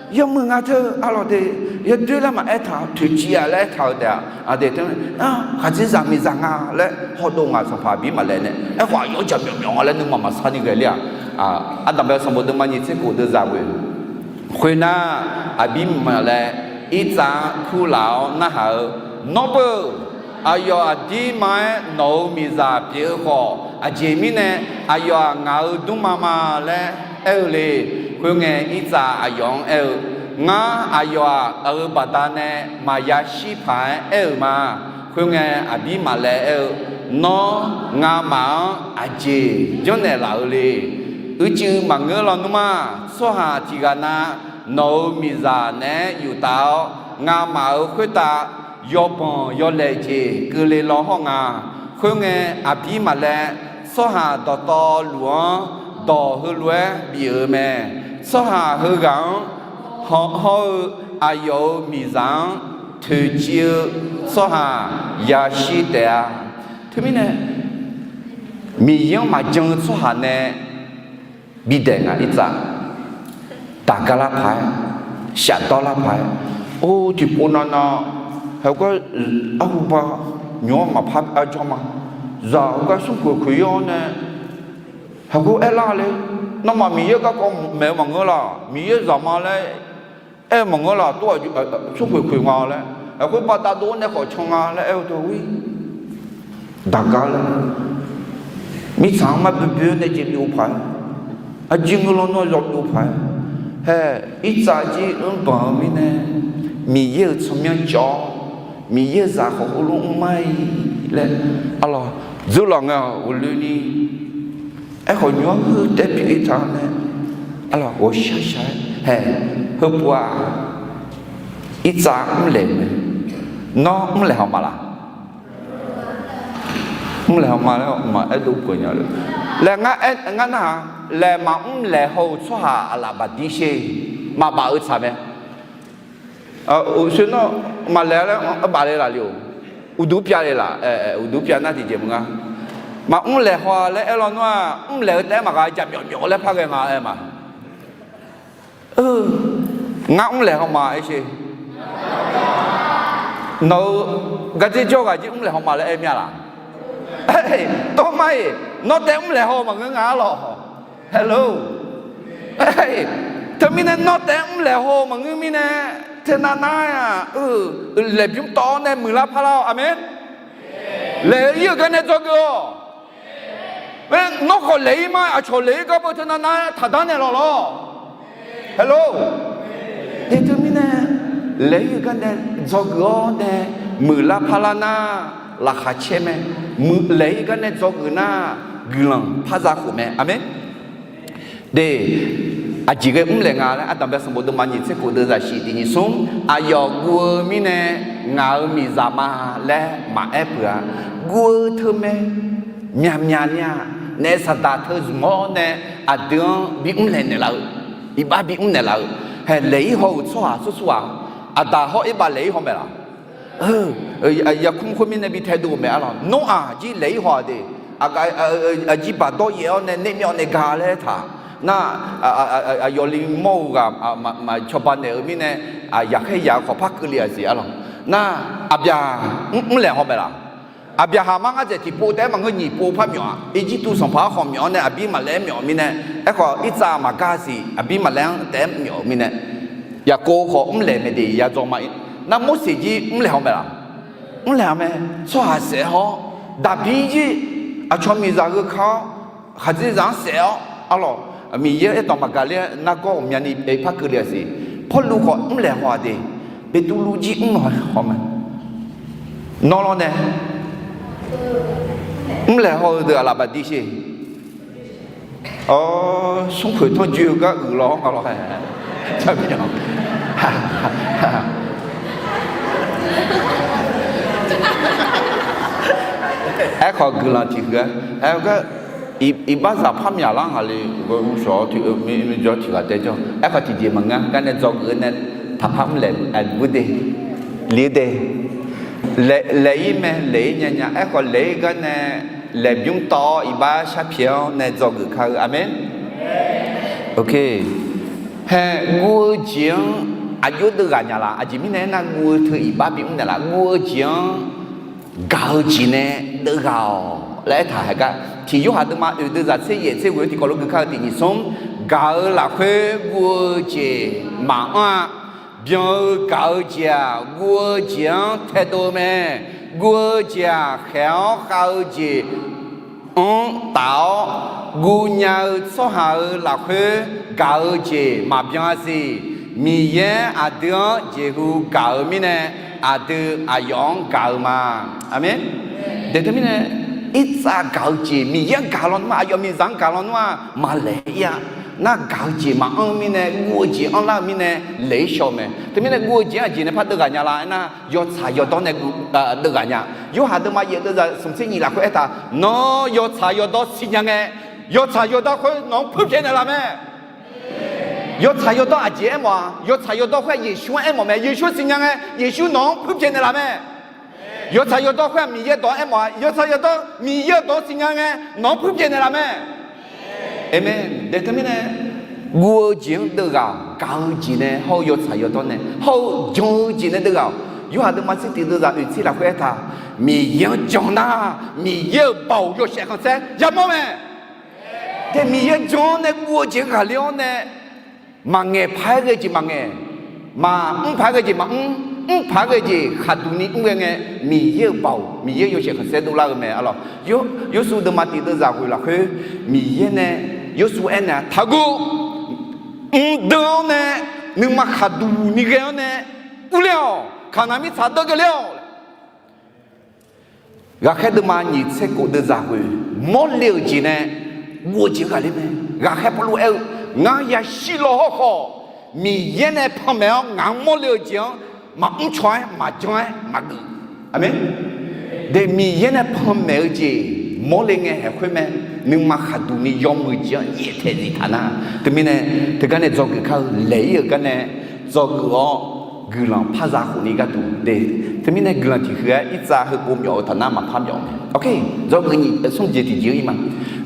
Yawmuiq nga teu arlawq de, yawdoer laer maqaer taq, toeqciv-a laer aertaq-eu taef-a. Aqdui teu, khaqdzerzaq miqzaq nga laer hawdov ngaq sanqpaq Aqbirmaqlaev nae, aerkhawf aqyawf-anr jaqmyawf myawf nga laer nuima maqsar ni ghae ler-aq. Ardanqbae sanqbof deuvma nyiq tser khof deuvzaq ghoe. Khoernar, Aqbirmaqlaev Irtsav-anr kurlaf-awr narhaq-eu, Nawr beu, aqyawf aqdirma-aer nawq-euq miqzaq pyeuf-eu khawf, aqjeq mirnae aqyawf-aq ngaq-euq dmrma ma laer aer-eu le. Khoerngae, Irtsav aqyawf-anr aer-eu, Ngar aqyawf-aq, aq-euq baqdanae maqya shir paq-aer aer-euq ma. Khoerngae, aqbir maqlaev aer-eu, Nawr ngamaf-anr aqjeq janrnaeq laf-eu le. Uicuiv maqngeur lawnmr-aq, tsawrhaq tiqghaq na nawq-euq miqzaq naeq-aer yuf taf-awr, ngamaf-euq khoertav yawbanq yawlaeq jeq keuvle law hawr nga. Khoerngae, aqbir maqlaev, tsawrhaq dawqtawvluf-anr dawq heulof-aer bif-euq mae. Tsawrhaq heughaq-anr hawr-eu aqyawf-euq miqzaq-anr toeqciv-eu tsawrhaq yashir taef-a. Teumirnae, Miqyaer-anr maqjan-eu tsawrhaq nae bidaeq nga irtsav. Daqgar lar paq-aer, shafdawr lar paq-aer, or, tiqpov navnav, heugar arhu ba, nymq-anr maqpar arjawr ma. Zaq heugar smrkhoeq khoeq-awr nae, heugar aerlar le, nawmaf Miqyaer garkawv maeq-eu maqngeur laq, Miqyaer zaq ma laer aer-eu maqngeur laq, tov-aq smrkhoeq khoeq nga laer, aqkhoer baqda dov-awr nae khawf can nga laer aer-eu teu-ir. Daqgar laer, mirtsaq-anr mar boeboe-awr nae jeq byov paq-aer, arjir ngeur lawr nawr yawbyov paq-aer, hae, irtsav jir anrbanq-eu mirnae, Miqyaer-euq tsawrmyanr cawv-awr, Miqyaer-euq zaq khawf heulof mr mar-iq laer, arlawq, dzeurlaf ngae-awq ghofloeni. Aerkhawf, nymq-anr heu taef pyeuf-ir taq-awr nae, arlawq, ghawqshaq shaq-aer hae, heupuq-aq, irtsav mrlaeq mae. Nawr mrlaeq haw ma laq? Mrlaeq haw ma laer maqaer dov peuq nya le. Laer ngar aer, ngar narhaq, laer maqmr laeq haw-euq tsawrhaq aqlaf baqdir sher, maqbaf-eu tsaq mae. Uqshoe nawr maqlaeq laer baf le laf le-or, uqduq pyav le laf, uqduq pyav nar tiqjeq maqnga. Maqmr laeq haw-a laer aer lawnmr-aq, mrlaeq-eu taef-aer maqgha, jaqmyawf myawf laer par ghae nga aer ma. Ngar mrlaeq haw ma aer sher. Nawq-euq gardzer jawr ghaq jir mrlaeq haw ma laer aer mir-a laq? Tawr mar-iq, nawr taef mrlaeq haw maqngeur nga arlawq. Hello. Teumirnae nawr taef mrlaeq haw maqngeur mirnae, teunav nar-aq, laeqbymr tawv-awr nae muiqlar parlar-awq. Aqmeq. Laeq-eu ir-euq gar nae dzawgeuf-awq. Nawr khawf laeq-ir ma, aqcawq laeq-ir gar beu teunav nar taqdanr naeq lawq lawr. Hello. Teumirnae, laeq-ir-euq gar nae dzawgeuf-awr nae muiqlar parlar nar, laqkhaq caer mae. Laeq-ir gar nae dzawgeuf nar, guiqlanq par za khof mae. Aqmeq. De, aqjeq ghae mrlaeq nga laer, Aqdanqbae sanqbof deuvma nyiq tser khof deuvzaq shif tiq nyiq smr, aqyawf guv-eu mirnae ngaq-euq miqzaq ma laer maqaer peuq-a. Guv-eu teu mae, myaqmyaq ni-aq, naef saqdaq teu zmq-awr nae aqdui-anr bi mrlaeq naeqlaf-eu, iqbax bi mrnaeq laf-eu, hae laeq-ir haw-euq tsawrhaq sursur-aq, aqdaq hawr-ir bav laeq-ir haw mae laq? Yarkmr khoermirnae bi taedov-eu mae arlawq. Nawr-aq jir laeq-ir haw-aq de, aqjir baqdawr yaef-awr nae nae myawf nae ga laer taq nar, aqyawf li mawr-eu ghaq maqcawba naeq-eu mirnae, yaqkhaer yaq-eu khawf par keuvle-aq siq arlawq. Nar, aqbyaq mrlaeq haw mae laq? Aqbyaqhaq mar ngar dzaeq tiqpov taef-aer maqngeur, nyiq pov par myawf-a. Irjirtuv sanqpaq-anr khawf myawf-awr nae Aqbirmaqlaer-anr myawf-eu mirnae, aerkhawf Irtsav maqgar siq, Aqbirmaqlaer-anr taef-aer myawf-eu mirnae, Yaqkov khawf mrlaeq mae de, yadzaw ma-ir. Nar Morseq jir mrlaeq haw mae laq? Mrlaeq-a mae. Tsawrhaq saef haw-awr, Daqbir jir aqcawq miqzaq heu ka-awr, khaqdzerzaq-anr saef-awr arlawq, Miqyaer aerdawq maqgaq ler-aer nargawr ghawqmyani par keuvle-aq siq. Pawrluv khawf mrlaeq haw-aq de, Beqtuvluv jir mrlaeq haw mae. Nawr lawr nae mrlaeq haw-eu deuq aqlaf baqdir sher. Awr, smrkhoeq tanrjoe-eu gar uiqlaw-awr nga lawr-ae. Aerkhawf guiqlanq tiq huiq-a. Aer-eu gar, iqbaxzaq par myaqlar ngaq le, shawq-awr tiq, jawr tiq ghaq tae jawr. Aerkhawf tiqjeq maqngeur, gar nae dzawgeuf-eu nae taqpar mrlaeq, aqbur de, li-eu de. Laeq-ir mae, laeq-ir nya nya. Aerkhawf laeq-ir gar nae laeqbymr tawv-awr iqbax sharpyaeq-awr nae dzawgeuf kar-eu. Aqmeq. Hae, guv-eu jeq-anr aqjox deuvghaq nya laf? Aqjeq mirnae aernar, guv-eu teu iqbax bimr naeqlaf. Guv-eu jeq-anr gaq-eu jeq nae deuvghaq-awq laer aertaq haeq gar, tiq Yorhaq deuvma oeq deuvzaq tser yaef tser ghoe-eu tiqkawv lof gui kar-eu tiq nyiq smr, gaq-eu lafkhoer guv-eu jeq maqanr-a. Byan-eu gaq-eu jeq-aq, guv-eu jeq-anr taedov-eu mae. Guv-eu jeq-aq, khaeq-awr khav-eu jeq-anr taf-awr, guv nya-eu tsawrhaq-euq lafkhoer gaq-eu jeq maqbyan-a siq. Miqyaer aqdui-anr jeqhu gaq-eu mirnae, aqdui aqyawf-anr gaq-eu ma. Aqmeq. Daeq teumirnae, irtsav gaq-eu jeq, Miqyaer-anr gaq lawnmr ma, aqyawf miqzaq-anr gaq lawnmr-aq maqlaeq ir-a. Nar gaq-eu jeq maqanr-eu mirnae, guv-eu jeq anrlar-eu mirnae laeq-ir shaw-eu mae. Teumirnae guv-eu jeq-anr aqjeq nae par deuvghaq nya la aernar, yawtsaq yawdawr nae deuvghaq nya. Yorhaq deuvma yaef deuvzaq smq tser nyiq lafkhoer aertaq, nawr yawtsaq yawdawr siqnya ngae, yawtsaq yawdawr khoer nawq-anr puirpyaeq naeqlaf mae. Yawtsaq yawdawr aqjeq aermawf-a, yawtsaq yawdawr khoer-aq Yeqsur-anr aermawf mae. Yeqsur siqnya ngae, Yeqsur nawq-anr puirpyaeq naeqlaf mae. Yawtsaq yawdawr khoer-aq Miqyaer dawq-anr aermawf-a, yawtsaq yawdawr Miqyaer-euq dawq-anr siqnya ngae, nawq-anr puirpyaeq naeqlaf mae. Aqmeq. Daeq teumirnae, guv-eu jeq-anr deuvghaq-awq, gaq-eu jeq nae hawr-eu yawtsaq yawdawr nae hawr-eu jan-eu jeq nae deuvghaq-awq. Yorhaq deuvma tser tiq deuvzaq oeq tser lafkhoer aertaq, Miqyaer-anr jan nar, Miqyaer-euq baoq yawshaef khanqsaer yamawr mae. Daeq Miqyaer jan-awr nae guv-eu jeq ghaqler-awr nae, maqngaeq paq-aer ghae jeq maqngaeq, maqmr paq-aer ghae jeq maqmr, mr paq-aer ghae jeq khaqduq ni mr ghae ngae, Miqyaer-euq baoq, Miqyaer yawshaef khanqsaer dovlar-eu mae. Arlawq, Yorsuv deuvma tiq deuvzaq ghoeq lafkhoer, Miqyaer nae Yorsuv aernaeq-a, taqguv, mqdeuv-awr nae nuima khaqduq ni ghae-awr nae urler-awq, Kaqnaq mirtsaq dawr ghae ler-awq. Ghaqkhaer deuvma nyiq tser kof deuvzaq ghoeq, mawrle-euq jeq nae guv-eu jeq ghaqler mae. Ghaqkhaer Pawrluv aer-eu, ngar yashir law hawrkhawf, Miqyaer nae panmaeq-awr ngaq-anr mawrle-eu jeq-anr maqmr caw-aer maqjan-aer maqgeuf. Aqmeq. Daeq Miqyaer nae panmaeq-eu jeq mawrle ngae haeq khoer mae. Nuima khaqduq ni yawmuiq jeq-anr nyaeftaeq zif taq nar, teumirnae teugar nae dzawgeuf kar-eu laeq-ir-euq gar nae dzawgeuf-awr guiqlanq par za khofni gharduq de. Teumirnae guiqlanq tiqhuiq-aer irtsav heupov myawf-eu taq nar maqpar myawf mae. Dzawgeuf nyiq smr jeq tiqjeq-ir ma.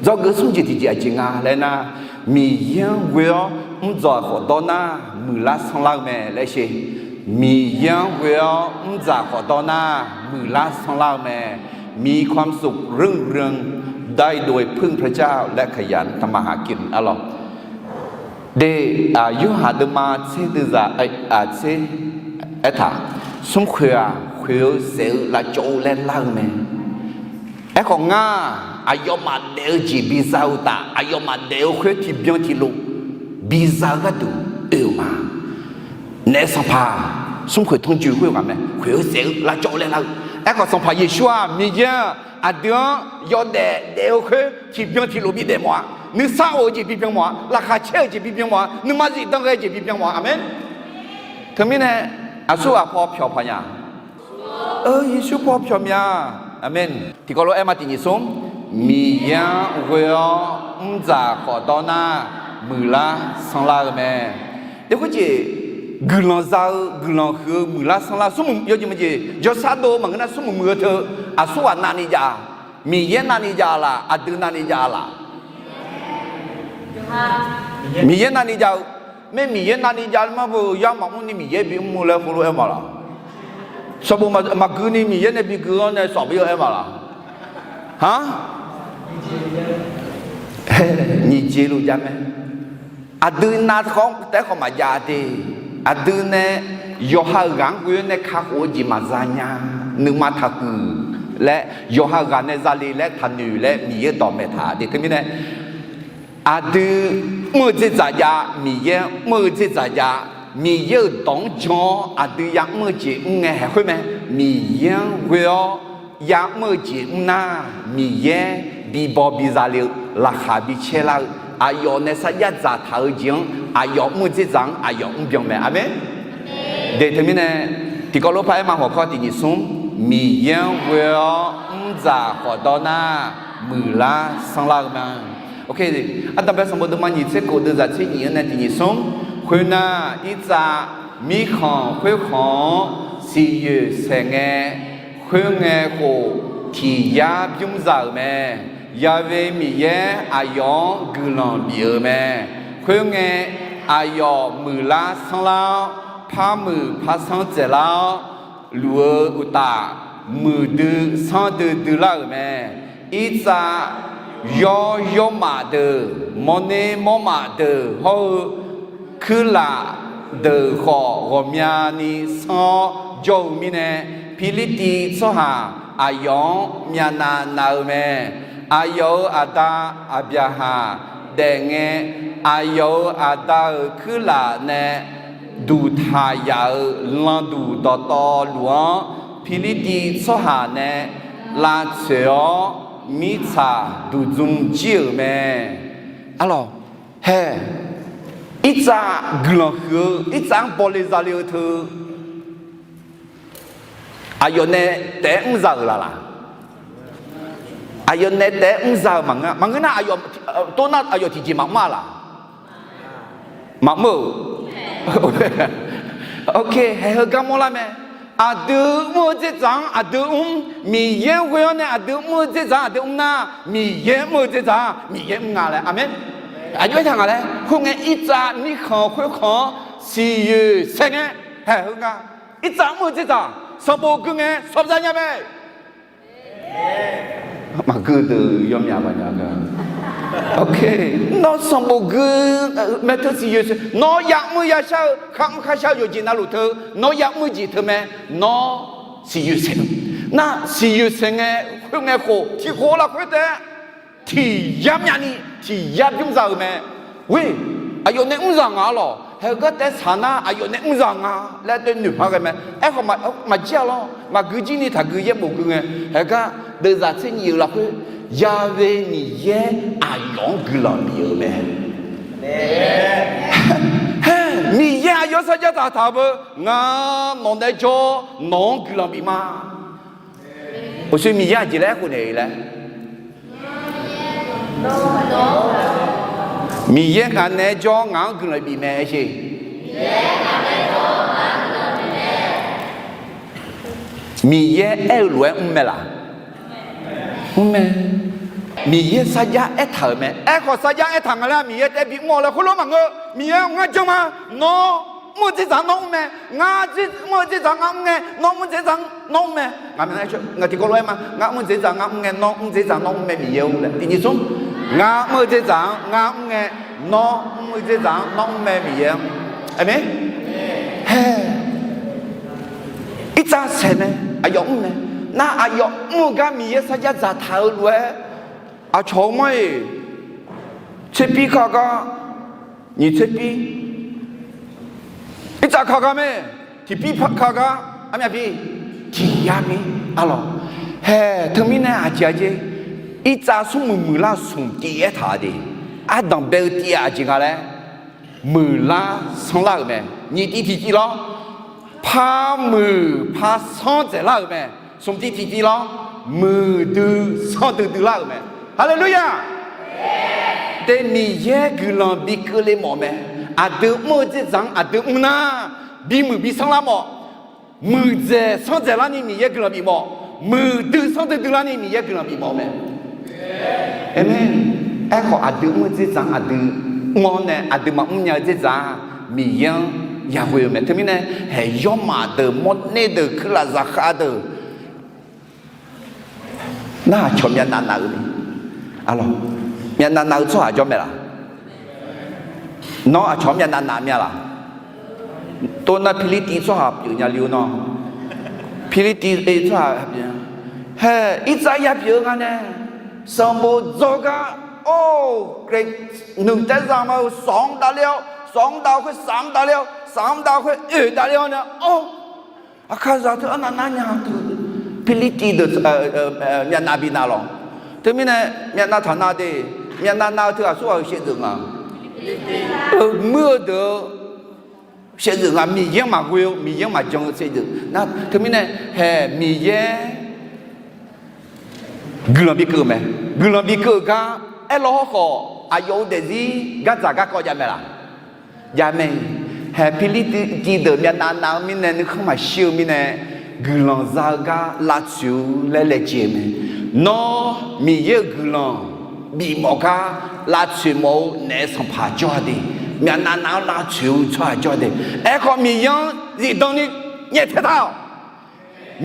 Dzawgeuf smr jeq tiqjeq aqjeq nga laer nar, Miqyaer-anr ghoe-awr mrdzawq khawf dawr nar, muiqlar sanrlar-eu mae laer sher. Miqyaer-anr ghoe-awr mrdzaq khawf dawr nar, muiqlar sanrlar-eu mae. มีความสุขรุ่งเรือง ได้โดยพึ่งพระเจ้าและขยันทำมาหากิน arlawq. De, Yorhaq deuvma tser deuvzaq tser aertaq, smr khoeq-aq, khoeq-eu saef-eu lavcawv-eu laer lar-eu mae. Aerkhawf ngar, aqyawfmaf daef-eu jeq biza-eu uqtaf, aqyawfmaf daef-eu khoer tiqbyan tiqlof biza-eu gharduq oe-euq ma. Naef sanqpaq, smr khoeq tanrjoe khoer ghaq mae, khoeq-eu saef-eu lavcawv-eu laer lar-eu. Aerkhawf Sanqpaq Yeqsur-aq, Miqyaer-aq, aqdui-anr yawdaef daef-eu khoer tiqbyan tiqlof bidaef mawf-a. Nuisar of-eu jeq bibyan mawf-a. Laqkhaq caer-eu jeq bibyan mawf-a. Nuima zifdan ghae jeq bibyan mawf-a. Aqmeq. Teumirnae, aqsurghaq paw pyawq paq nya. Yeqsur paw pyawq mya. Aqmeq. Tiqkawv lof-aer ma tiqnyiq smr, Miqyaer-anr ghoe-awr mrdzaq khawf dawr nar, muiqlar sanrlar-eu mae. Eq, khoerjeq guiqlanq za-eu, guiqlanq huiq-eu, muiqlar sanrlar-eu smrmuiq yawjeq maqjeq, jawrsar dov-eu maqngeur nar smrmuiq muiq-eu teu, aqsurghaq navni jav-a? Miqyaer navni jav-a laf, aqdui navni jav-a laf? Miqyaer navni jav-eu. Mae, Miqyaer navni jav-eu mar beu yar maqmr ni Miqyaer bimr-eu laer khoerlof-aer ma laf? Sanqbof maqgui ni Miqyaer nae bigui-awr nae sawf bir-eu aer ma laf? Aq, nyiq jeq luf jav mae. Aqdui navkhawf-anr taef-aer khawf maqjav de. Aqdui nae yawqha-euq ghaq-anr ghoe-awr nae kakhof-eu jeq maqza nya. Nuima taqhuiq laer, yawqha-euq ghaq nae zale laer taqnoeq laer Miqyaer dawq maeq taq de. Teumirnae, aqdui mr-eu dzerdzaq jav, Miqyaer mr-eu dzerdzaq jav, Miqyaer-euq dawq-anr jan-awr aqdui ya'mr-eu jeq mr ngae haeq khoer mae. Miqyaer-anr ghoe-awr ya'mr-eu jeq mr nar, Miqyaer bibaw biza le-eu, laqkhaq bicaer lar-eu, aqyawf nae sarjax dzaqtaq-eu jeq-anr, aqyawf mr-eu dzerdzaq-anr aqyawf mrbyan mae. Aqmeq. De teumirnae, tiqkawv lof par-aer ma hawq kawr tiqnyiq smr, Miqyaer-anr ghoe-awr mrdzaq khawf dawr nar, muiqlar sanrlar-eu mae. Ardanqbae sanqbof deuvma nyiq tser kof deuvzaq tser nyiq-anr nae tiqnyiq smr, khoernar, irtsav mirkhanq khoerkhanq-anr siqyoeq saeq ngae, khoerngae khof tiq yar bymr za-euq mae. Ya'we Miqyaer aqyawf-anr guiqlanq bif-euq mae. Khoerngae, aqyawf muiqlar sanrlar-awr, par muiq par sanr dzaeqlar-awr, luf-eu uqtaf, muiqdui sanrdui duilar-euq mae. Irtsav yawr yawrmaf deuq, mawrner mawrmaf deuq hawr-eu, kuirlaf deuq khawf ghawqmyani sanr-awr jawr-eu mirnae, Pirlirtiv tsawrhaq aqyawf-anr myavnav nav-eu mae. Aqyawf-euq aqda Aqbyaqhaq daefngae, aqyawf-euq aqda-euq kuirlaf nae duqtaq yaf-euq landuq dawqtawvluf-anr Pirlirtiv tsawrhaq nae lavtsoeq-awr mirtsaq duqdzm jir-euq mae. Arlawq, hae, irtsav guiqlanq huiq-eu irtsav-anr bawle zale-eu teu aqyawf nae taef-aer mr za-euq laf laq? Aqyawf nae taef-aer mr za-euq maqngeur-a. Maqngeur nar, aqyawf, tov nar aqyawf tiqjeq maqmr-a laq? Maqmr-euq. Ok, haeq heugar mawrlar mae. Aqdui mr-eu dzerdzaq-anr aqdui mr, Miqyaer ghoe-awr nae aqdui mr-eu dzerdzaq-anr aqdui mr nar, Miqyaer mr-eu dzerdzaq-anr Miqyaer mr nga laer. Aqmeq. Aqjox aertaq nga laer, khoerngae irtsav mirkhanq khoerkhanq-anr siqyoeq saeq ngae, haeq heugar irtsav mr-eu dzerdzaq sanqbof gui ngae sawv za nya mae. Maqgeu deuq yawmyaq maqnya ga. Ok, nawr sanqbof gui mae teu siqyoeq saeq, nawr yamr-eu yashar-eu kharmr kharshar-eu yawqjeq navluf teu, nawr yamr-eu jeq teu mae. Nawr siqyoeq saeq-eu nar, siqyoeq saeq ngae, khoerngae khof tiq khof lafkhoer taef-aer tiq yar myavni tiq yar bymr za-euq mae. Ghoe, aqyawf nae mr zaq nga arlawq, haeq heugar taef-aer saq nar aqyawf nae mr zaq nga laer doe noeq par ghae mae. Aerkhawf maqjir-a lawr, maqgui jir ni taqgui yaerbof gui ngae, haeq heugar deuvzaq tser nyiq-euq lafkhoer, Ya'we Miqyaer aqyawf-anr guiqlanq bif-euq mae. Hae, Miqyaer aqyawf sarjax taqtaq-eu beu, ngar nawq nae jawr nawq-anr guiqlanq bif ma. Uqshoe Miqyaer aqjeq laer aerkhof naeq-eu laer, Miqyaer ngaq naeq-aer jawr ngaq-anr guiqlanq bif mae aer sher. Miqyaer aer-eu lof-aer mr mae laq? Mr mae. Miqyaer sarjax aertaq-euq mae. Aerkhawf sarjax aertaq nga laer Miqyaer taef-aer bimr-awq laer khoerlof maqngeur. Miqyaer ngar janr ma, nawr mr-eu dzerdzaq nawr mr mae. Ngar mr-eu dzerdzaq ngar mr ngae nawr mr-eu dzerdzaq nawr mr mae. Ngaq tiqkawv lof-aer ma, ngar mr-eu dzerdzaq ngar mr ngae nawr mr dzerdzaq nawr mr mae Miqyaer-or laer. Tiqnyif smr, ngar mr-eu dzerdzaq-anr ngar mr ngae nawr mr-eu dzerdzaq-anr nawr mr mae Miqyaer-anr. Aqmeq. Hae, irtsav saeq mae, aqyawf mr mae. Nar aqyawf mr-eu gar Miqyaer sarjax dzaqtaq-eu lof-aer, aqcawq-eu mar-iq, tserpir ka gar, nyiq tserpir, irtsav ka gar mae, tiqpir ka gar, armyavpir, tiq yar mir, arlawq. Hae, teumirnae aqjeq aqjeq, irtsav smrmuiq muiqlar smq tiv aertaq-a de. Ardanq bae-eu tiv-aq aqjeq nga laer, muiqlar sanrlar-euq mae. Nyiq tiv tiqtiv lawr, par muiq par sanr dzaeqlar-euq mae. Smq tiv tiqtiv lawr, muiqdui sanrdui duilar-euq mae. Haleluya! De, Miqyaer guiqlanq bi keuvle mawf mae. Aqdui mr-eu dzerdzaq-anr aqdui mr nar, bimuiq bi sanrlar mawf. Muiqdzaeq sanrdzaeqlar ni Miqyaer guiqlanq bif mawf. Muiqdui sanrdui duilar ni Miqyaer guiqlanq bif mawf mae. Aqmeq. Aerkhawf aqdui mr-eu dzerdzaq-anr aqdui mr-awr nae aqdui maqmr nya-eu dzerdzaq-aq, Miqyaer-anr yaghoe-eu mae. Teumirnae, haeq yawrmaf deuq, mawrner deuq, kuirlaf zaqkhav deuq, nar aqcawq myavnav nav-eu, arlawq, myavnav nav-eu tsawrhaq jawr mae laq? Nawr aqcawq-anr myavnav nav mya laq? Tov nar Pirlirtiv tsawrhaq pyeuf nya le-eu nawr, Pirlirtiv tsawrhaq pyeuf, hae, irtsav ya pyeuf-eu nga nae, sanqbof dzawr gar, or, Gaqnuiq taerzaq ma-eu sawq-anr davler-awr, sawq-anr dav-eu khoer saf-anr davler-awr, saf-anr dav-eu khoer oeq davler-awr nae, or, aqkaqzaq teu arnav nar nya teu, Pirlirtiv deuq myavnav bi nav lawq. Teumirnae myavnav taq nav de, myavnav nav-eu teu aqsurghaq-euq shaevdzeuf nga. Muir-eu deuq-eu shaevdzeuf nga, Miqyaer-anr maqghoe-eu, Miqyaer-anr maqjan-eu shaevdzeuf. Teumirnae hae Miqyaer guiqlanq bi keuv-eu mae. Guiqlanq bi keuv-euq gar aerlaw hawrkhawf, aqyawf-euq daefzir gardzaq garkawv jav mae laq? Jav mae. Hae Pirlirtiv deuq myavnav nav-eu mirnae, nuikhanr maqshir-eu mirnae, guiqlanq za-eu gar lavtsoeq-eu laer laejae mae. Nawr Miqyaer-euq guiqlanq bifmawf gar lavtsoeq mawf-eu naef sanqpaq jawr-a de. Myavnav nav-anr lavtsoeq-eu tsawrhaq jawr-a de. Aerkhawf Miqyaer-anr zifdan ni nyaeftaeq taq-awq.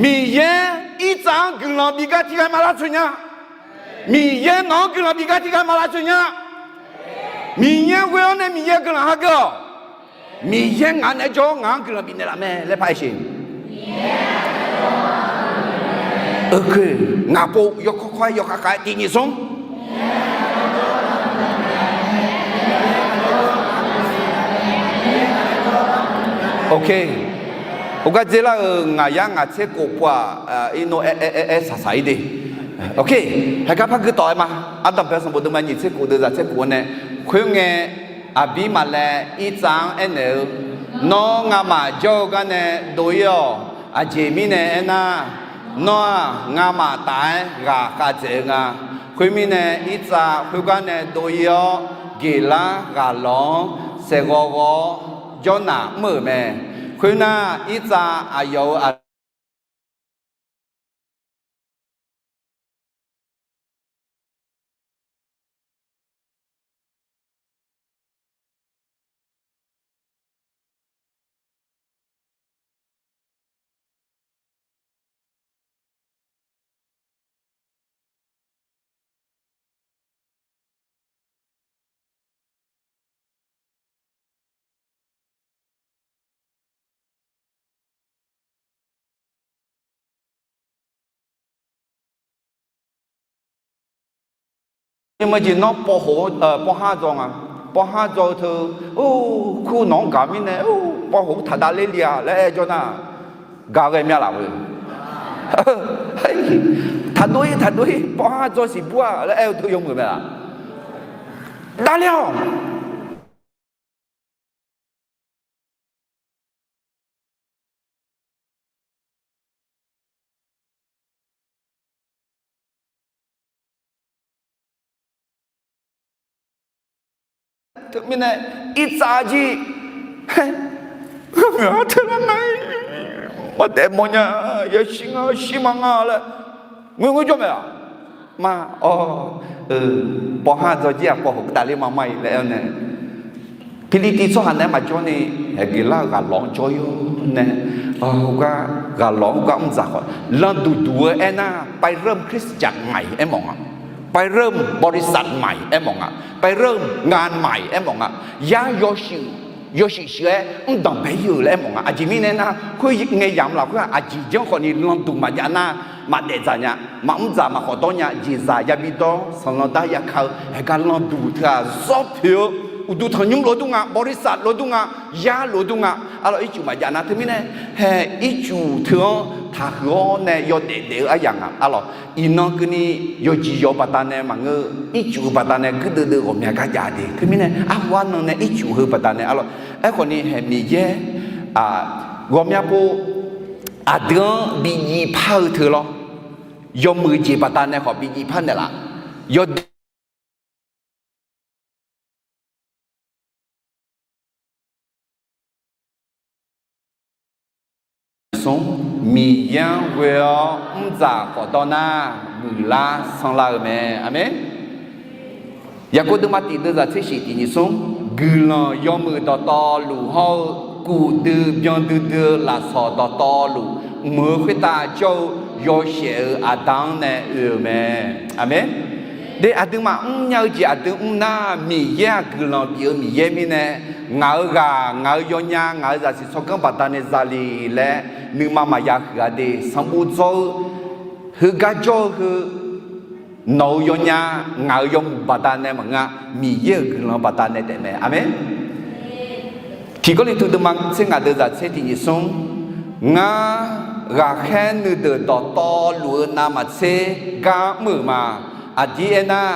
Miqyaer irtsav-anr guiqlanq bif gar tiqghaq maq lavtsoeq nya. Miqyaer nawq-anr guiqlanq bif gar tiqghaq maq lavtsoeq nya. Miqyaer ghoe-awr nae Miqyaer guiqlanq hageuf-awq. Miqyaer ngaq naeq-aer jawr-awr ngaq-anr guiqlanq bifnaeq laf mae laer par-aer sheq. Oke, ngaq pov yawkawr kawr-aer yawkhav khav-aer tiqnyif smr. Ok. Ogar dzer lar-euq ngaq yar ngaq tser khof pov-aq, irnov aer aer aer saqsaq-ir de. Ok. Haeqgar par gui tawf-aer ma. Ardanqbae sanqbof deuvma nyiq tser khof deuq zaq tser khof-anr nae, khoerngae, aqbir maqlaev irtsav-anr aernaeq-eu, Nawr ngamaf jawr-eu garnae dov-ir-awq. Aqjeq mirnae aernar, nawr-aq ngamaf taf-aer ghaqkhav dzaeq-eu nga. Khoermirnae, irtsav khoergar nae dov-ir-awr, geqlar ghaqlawq-anr saeqghawv ghawv-awr jawrnaq mr-euq mae. Khoernar, irtsav aqyawf-euq aq Nymr jeq nawr pawv har dzaw nga. Pawv har dzaw-eu teu, kur nawq-anr gaq mirnae pawv hof taq dav ler li-a laer aer jawr nar, gaq ghae mya laf-eu. Taqdov-ir taqdov-ir pawv har dzaw siq bur-a laer aer-eu teu yawmuiq mae laf. Dav ler-awq. Teumirnae irtsav jir, ghawqmya teular nga, maqdaef mawfnya, yashir nga shirma nga laer ngoerngoer jawr mae-aq. Ma, awr, pawv har dzaw jir-aq pawv hof dav ler ma mar-ir laer aer-awr nae, Pirlirtiv tsawrhaq naeq-aer maqjawr ni, haeqgeq lar-eu ghaqlawq-anr jawr-ir-awr nae, gar ghaqlawq-anr gar mr dzaq khawf landuq duq-eu aernar, ไปเริ่มคริสตจักรใหม่ aermawf nga, ไปเริ่มบริษัทใหม่ aermawf nga, ไปเริ่มงานใหม่ aermawf nga. Yar yawshuif shuif-aer mr danqbae-ir-euq laer aermawf nga. Aqjeq mirnae aernar, khoerngae yamq lafkhoer-aq aqjeq janr khawf ni landuq maqjav nar, maqdaef dzaq nya, maqmr dzaq maqkhawf dawr nya, jeqzaq yabi dawr sanqlanq dar yaka-eu haeqgar landuq teu-aq zawr poeq-eu, uqduq tanqnymr lof dur nga, บริษัท lof dur nga, yar lof dur nga. Arlawq ircuf maqjav nar teumirnae, hae ircuf teu-anr taqhuiq-awr nae yawdaef daef-eu aryaq nga. Arlawq iqnan keuvni yawqjeq yawq-eu baqdanae maqngeur, ircuf-eu baqdanae guirdeuv deuv ghawqmya gar jav de. Teumirnae arhu arnan nae ircuf heu baqdanae arlawq. Aerkhawf ni hae Miqyaer ghawqmya pov aqdui-anr bi jiv par-eu teu lawr, yawmuiq jeq baqdanae khawf bi jiv par naeqlaf. Yawdui smr, Miqyaer-anr ghoe-awr mr dzaq khawf dawr nar, muiqlar sanrlar-eu mae. Aqmeq. Yaqkov deuvma tiq deuv zaq tser shiq tiq nyiq smr, guiqlanq yawmuiq dawqtawvluf hawr-eu, kuf dui byan duidui-eu lafsawq dawqtawvluf mq-eu khoertav jawr-eu yawshaef-euq Aqda-anr nae oe-euq mae. Aqmeq. De aqduimaf mrnya-eu jeq aqdui mr nar, Miqyaer-aq guiqlanq bif-eu Miqyaer mirnae, ngaq-euq ghaq, ngaq-euq yawnya, ngaq-euq zaqsiq tsawrganr baqdanae zale laer nuima maqya huiq-a de. Sanqbof dzaw-eu heugar jawr-eu heu, nawq-euq yawnya, ngaq-euq yawmuiq baqdanae maqngeur-a, Miqyaer-euq guiqlanq baqdanae taef mae. Aqmeq. Tiq Gawrliqtu deuvma tser ngaq deuv zaq tser tiq nyiq smr, ngar ghaqkhaer nuideuq dawqtawvluf-eu navmaqtser gar mr-euq ma. Aqdir aernar,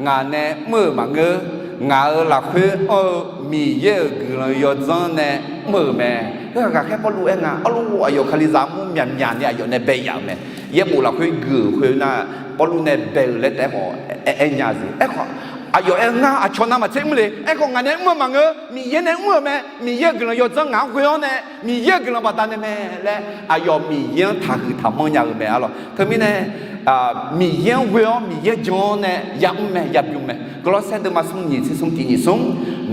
ngaq nae mr-euq maqngeur, ngaq-euq lafkhoer anr-eu Miqyaer-euq guiqlanq yawdzanr nae mr-euq mae. Khoerghaq ghaqkhaer Pawrluv aer nga, arlov aqyawf Kalizaq armur myaqmyaq ni aqyawf nae bae yaf-euq mae. Yaerbof lafkhoer gui-euq khoer nar, Pawrluv nae bae-euq laer taef-aer khawf aer nya-eu jeq. Aerkhawf, aqyawf aer-eu ngar aqcawq navmaqtser mr le. Aerkhawf ngaq nae mr-eu maqngeur, Miqyaer nae mr-euq mae. Miqyaer-euq guiqlanq yawdzanr ngaq-anr ghoe-awr nae, Miqyaer-euq guiqlanq baqdanae mae laer aqyawf Miqyaer-anr taqhuiq taqmanr nya-eu mae arlawq. Teumirnae, Miqyaer-anr ghoe-awr Miqyaer jan-awr nae yamr mae, yabym mae. Gawrlawrsaer deuvma smr nyiq tser smr tiq nyiq smr,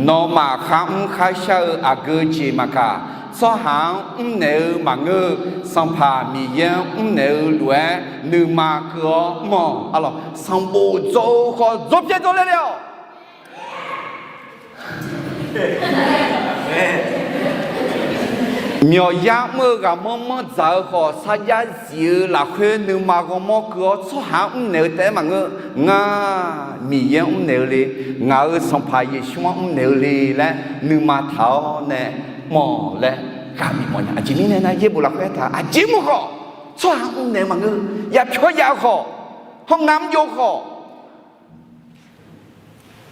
nawmaf kharmr kharshar-eu aqgeu jeq maqkaq, tsawrhaq-anr mrnaeq-eu maqngeur-eu, Sanqpaq Miqyaer-anr mrnaeq-eu lof-aer nuima keuv-awr mr-awq. Arlawq, sanqbof dzaw-eu khawf dzawrpyaer dzawrler le-awq. Myawqyar mr-eu ghaqmanr manr dzaq-eu khawf, sarjax zif-eu lafkhoer nuima ghawrmawr keuv-awr tsawrhaq-anr mrnaeq-eu taef-aer maqngeur, ngar Miqyaer-anr mrnaeq-eu le, ngaq-euq Sanqpaq Yeqsur-anr mrnaeq-eu le laer nuima taq-awr nae mr-awq laer gar bifmawf nya. Aqjeq mirnae nar, yaerbof lafkhoer aertaq-eu, aqjeq mr khawf, tsawrhaq mrnaeq maqngeur. Yapyawr jav-eu khawf, hawr ngar mr jov khawf,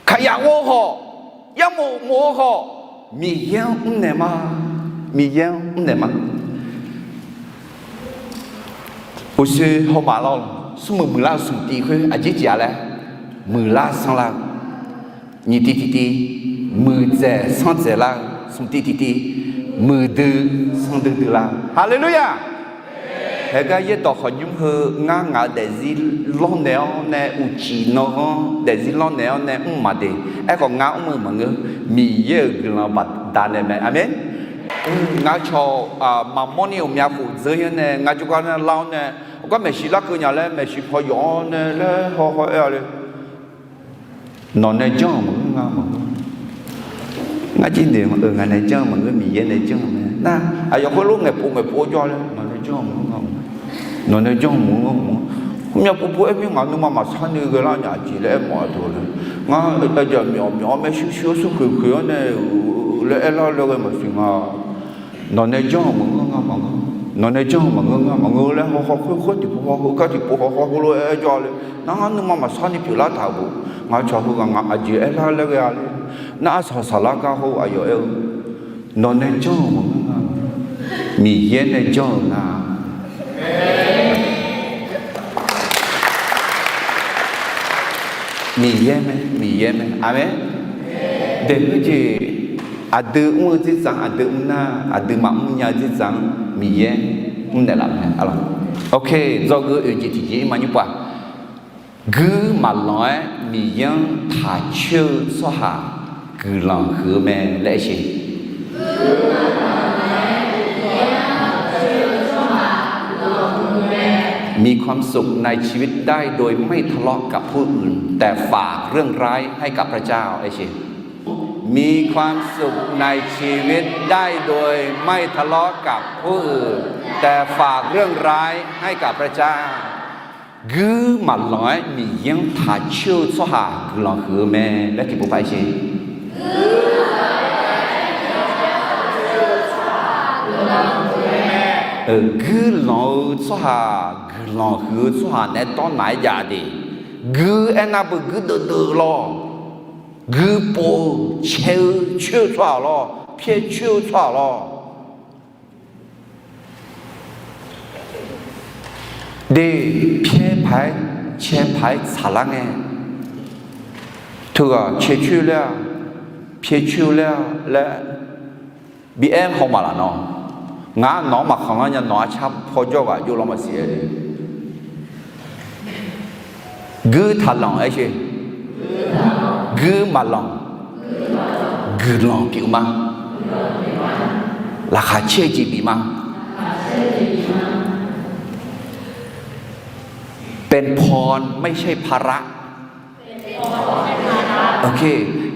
kaqyaq ghov-eu khawf, yarmof mof-eu khawf, Miqyaer-anr mrnaeq ma. Miqyaer-anr mrnaeq ma. Uqshoe hawmaf lar-awq. Smrmuiq muiqlar-eu smq tiv khoer aqjeq jeq-a laer, muiqlar sanrlar-eu, nyiq tiv tiqtiv, muiqdzaeq sanrdzaeq lar-eu smq tiv tiqtiv, muiqdui sanrdui dui lar-eu. Haleluya! Haegar yaerdawq khawqnymr heu ngar ngaq-euq daefzir lawrnaeq-awr nae uqcif nanghanr daefzir lawrnaeq-awr nae mr maqdeq. Aerkhawf ngar mr-eu maqngeur. Miqyaer-euq guiqlanq baqdanae mae. Aqmeq. Ngar cawq maqmawr ni ghawqmya khof dzeur-ir-awr nae ngar jawrgar nar lar-awr nae, hawgar maeqshi larkeuv nya laer maeqshi paw yawf-awr nae laer hawhaw aer-a le. Nawq nae janr-euq maqngeur, ngar maqngeur. Ngar jir noeq-eu ngaq nae janr-eu maqngeur, Miqyaer nae janr-eu mae. Nar aqyawf khoerlof ngaeqpov maeqpov-awr jawr-a le, nawq nae janr-eu maqngeur, ngar maqngeur. Nawq nae janr-eu maqngeur, maqngeur. Khoermyav povpov aer mir ngaq nuima maqsar ni ghae lar nya aqjeq laer aermawf-a teu-a le. Ngar aerjaq myawf myawf-awr maershuir shuir-awr smrkhoeq khoeq-awr nae laer aerlar-eu laer ghae maqsiq nga. Nawq nae janr-euq maqngeur, ngar maqngeur. Nawq nae janr-euq maqngeur, ngar maqngeur laer hawhaw khoer khoer tiqpov hawhaw khoer kar tiqpov hawhaw khoerlof aer jawr-a le. Nar ngar nuima maqsar ni pyeuflar taq-euq bof. Ngaq cawq heughaq ngaq aqjeq aerlar laer ghae-a le. Nar arsaq saqlar gar hawr-eu aqyawf aer-eu, nawq nae janr-euq maqngeur, ngar Miqyaer nae janr-euq nga. Miqyaer mae, Miqyaer mae. Aqmeq. Daeqhmq jeq, aqdui mr-eu dzerdzaq-anr, aqdui mr nar aqdui maqmr nya-eu dzerdzaq-anr Miqyaer mrnaeq laf mae. Aqlawq, ok, dzawgeuf oeq jeq tiqjeq-ir ma nymr pov-aq. Guir maqlanq-aer Miqyaer-anr taq coer-eu tsawrhaq guiqlanq huiq-eu mae laer aer sher. มีความสุขในชีวิตได้โดยไม่ทะเลาะกับผู้อื่น แต่ฝากเรื่องร้ายให้กับพระเจ้า aer sher. มีความสุขในชีวิตได้โดยไม่ทะเลาะกับผู้อื่น แต่ฝากเรื่องร้ายให้กับพระเจ้า Guir maqlanq-aer Miqyaer-anr taq coer-eu tsawrhaq guiqlanq huiq-eu mae laer tiqpov par aer sher. Guirlanq-eu tsawrhaq, guiqlanq huiq-eu tsawrhaq naeq-aer dawrnaq-aer jav de. Guir aernar beu guir deuvdeuv lawr. Guir pov-eu, cae-eu coer-eu tsawrhaq lawr, pyaer coer-eu tsawrhaq lawr. De, pyaer paq-aer, cae paq-aer tsaqlar ngae, teughaq cae coer laer-a, pyaer coer laer-a laer bi aer haw maq laf nawr, ngaq nawq-anr maqkhanqlanr nya, nawq arcar paw jawr ghaq jov lawr maqsiq-aer le. Guir taqlanq aer sher. Guir maqlanq, guiqlanq pyeuf ma. Laqkhaq caer-eu jeq bif ma. เป็นพรไม่ใช่ภาระ Ok,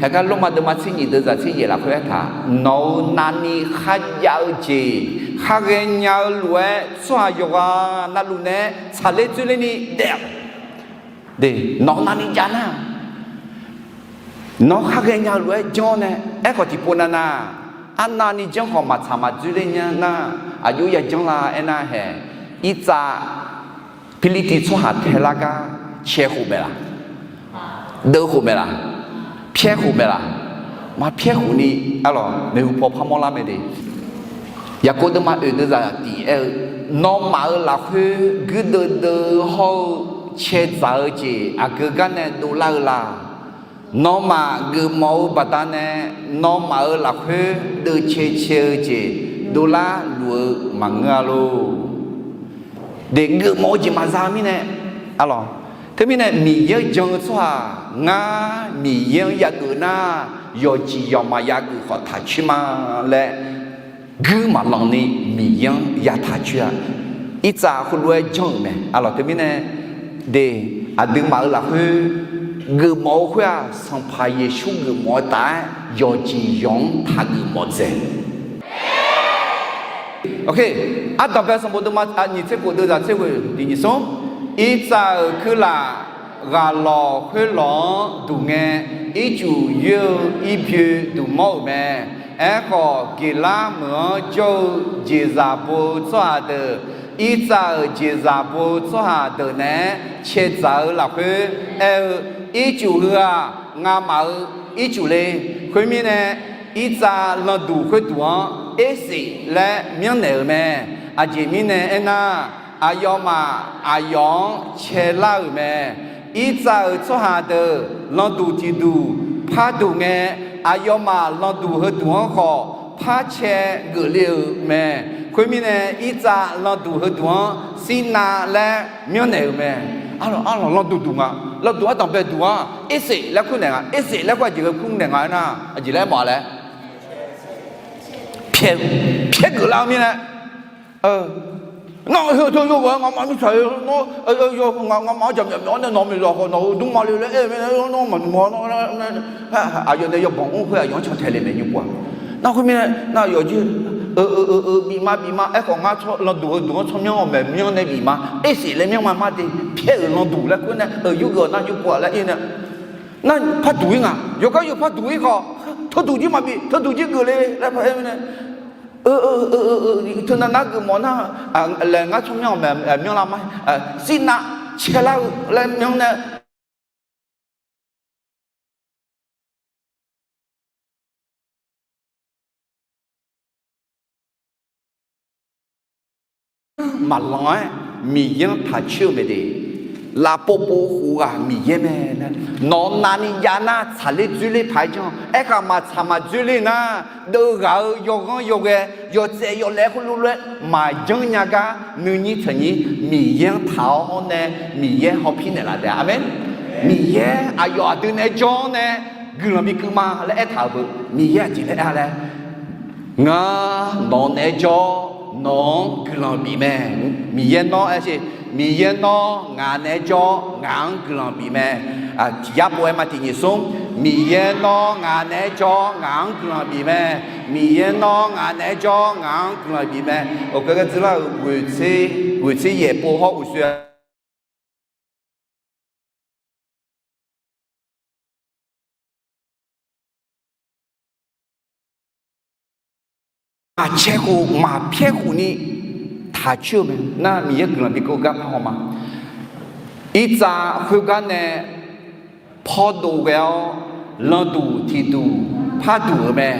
haegar Lormav deuvma tser nyiq deuvzaq tser yaeq lafkhoer aertaq, nawq-euq navni kharjav-eu jeq, khar ghaenya-eu lof-aer tsawrhaq yawqghaq navluf naeq-aer tsaqler dzoerler ni daef. De, nawq-euq navni jav nar, nawr khar ghaenya-eu lof-aer janr nae, aerkhawf tiqpov navnav, arnavni janr khawf maqtsaq maqdzoerler nya nar, aqjox ya janr la aernar hae, irtsav Pirlirtiv tsawrhaq taelar gar cae khof mae laq? Deuv khof mae laq? Pyaer khof mae laq? Maqpyaer khof ni, arlawq, maeqhu paw parmawr lar mae de. Yaqkov deuvma oeq deuvzaq tiq aer-eu, nawmaf-euq lafkhoer guirdeuv deuv hawr-eu cae dzaq-eu jeq aqgeu gar nae dovlar-eu la? Nawmaf geufmawf-eu baqdanae, nawmaf-euq lafkhoer deuv cae cae-eu jeq dovlar luf-eu maqngeur-a lor. De, geufmawf-eu jeq maqza mirnae, arlawq, teumirnae Miqyaer-anr jan-eu tsawrhaq ngar Miqyaer-anr yageuf nar, yawqjeq yawqma yageuf khawf taq coer ma laer, guir maqlanq ni Miqyaer-anr yataq coer-a. Irtsav heulof-aer janr-euq mae, arlawq, teumirnae de, aqduimaf-euq lafkhoer geufmawf-eu khoer-aq, Sanqpaq Yeqsur geufmawf-eu taf-aer yawqjeq yawq-anr taqgeuf mawf dzaeq. Ok, Ardanqbae sanqbof deuvma nyiq tser khof deuvzaq tser ghoeq tiq nyiq smr, irtsav-euq kuirlaf ghaq lawq khoerlawq-anr duq ngae, ircuf yoer-eu irbyoe duq mawr-euq mae. Aerkhawf, Geqlar meuq-anr jawr-eu jeqzaq bo-eu tsawrhaq deuq, Irtsav-euq jeqzaq bo-eu tsawrhaq deuq naeq-aer caedzaq-eu lafkhoer aer-eu, Ircuf heu-aq, ngamaf-eu ircuf le. Khoermirnae, Irtsav lanqduq khoerduq-anr Ersef laer myanrnaeq-euq mae. Aqjeq mirnae aernar, aqyawfmaf aqyawf-anr caelar-euq mae. Irtsav-euq tsawrhaq deuq lanqduq tiqduq parduq ngae, aqyawfmaf lanqduq heuduq-anr khawf par cae geufle-euq mae. Khoermirnae, Irtsav lanqduq heuduq-anr Sirnav laer myanrnaeq-euq mae. Arlawq, arlawq, lanqduq duq nga. Lanqduq ardanq bae duq-a. Ersef laer kur naeq nga. Ersef laer kur aqjeq ghae kur naeq nga aernar, aqjeq laer mawf-a laer pyaer geuflar-eu mirnae, nawr heu teu yawgaq-aer ngamaf mirtsaq-eu nawr, ngamaf-anr jaqmyawf myawf-awr nae nawq-eu miqzaq khawf nawq-euq dmrma le laer aer-eu mirnae, nawr maqnmq-a nawr, aqyawf nae yawbanq mr khoer aqyawf-anr cantae le maeq nymr pov-a. Nar khoermirnae, nar aqyawf jir, eu eu eu bif ma bif ma. Aerkhawf ngar lanqduq heuduq-anr tsawrmyanr ghawqmaeq myanr nae bif ma. Ersef laer myanr ma mar de. Pyaer-euq lanqduq laer khoer nae, eu yurgeuf nar nymr pov-a laer ir nae, nar parduq ir nga. Yawqgar yawq parduq ir khawf, teuduq jir maqbif, teuduq jir geuf le laer paraer mirnae, eu eu eu eu teunav nar geufmawf nar, laer ngar tsawrmyanr ghawqmaeq myanr lar ma. Sirnav caelar-eu laer myanr nae maqlanq-aer Miqyaer-anr taq coer-eu mae de. Lafpov pov khof ghaq Miqyaer mae laer, nawq navni jav nar tsaqler dzoerler paq-aer janr. Aerkhaq maqtsaq maqdzoerler nar, deuv ghaq-eu yawghanr yawghae yawtsaev yawlaev khoerlof lof-aer maqjanr nya gar nuinyir tsanqnyir Miqyaer-anr taq-awr nae Miqyaer hawpir naeqlaf taef-a. Aqmeq. Miqyaer aqyawf aqdui naeq-aer jawr-awr nae guiqlanq bikeuv ma laer aertaq-euq beu Miqyaer aqjeq laer aer-a laer, ngar nawq naeq-aer jawr-awr nawq-anr guiqlanq bif mae. Miqyaer nawr aer-eu, Miqyaer nawr ngaq naeq-aer jawr-awr ngaq-anr guiqlanq bif mae. Tiq yar pov-aer ma tiq nyiq smr, Miqyaer nawr ngaq naeq-aer jawr-awr ngaq-anr guiqlanq bif mae. Miqyaer nawr ngaq naeq-aer jawr-awr ngaq-anr guiqlanq bif mae. Oqkeuv ghae dzeurlar-euq ghoeqtser yaef pov hawr uqshoe maqcae khof maqpyaer khof ni taq coer-eu mae. Nar Miqyaer guiqlanq bikeuv gar par haw ma. Irtsav khoergar nae pawdov ghae-awr, lanqduq tiqduq parduq-euq mae.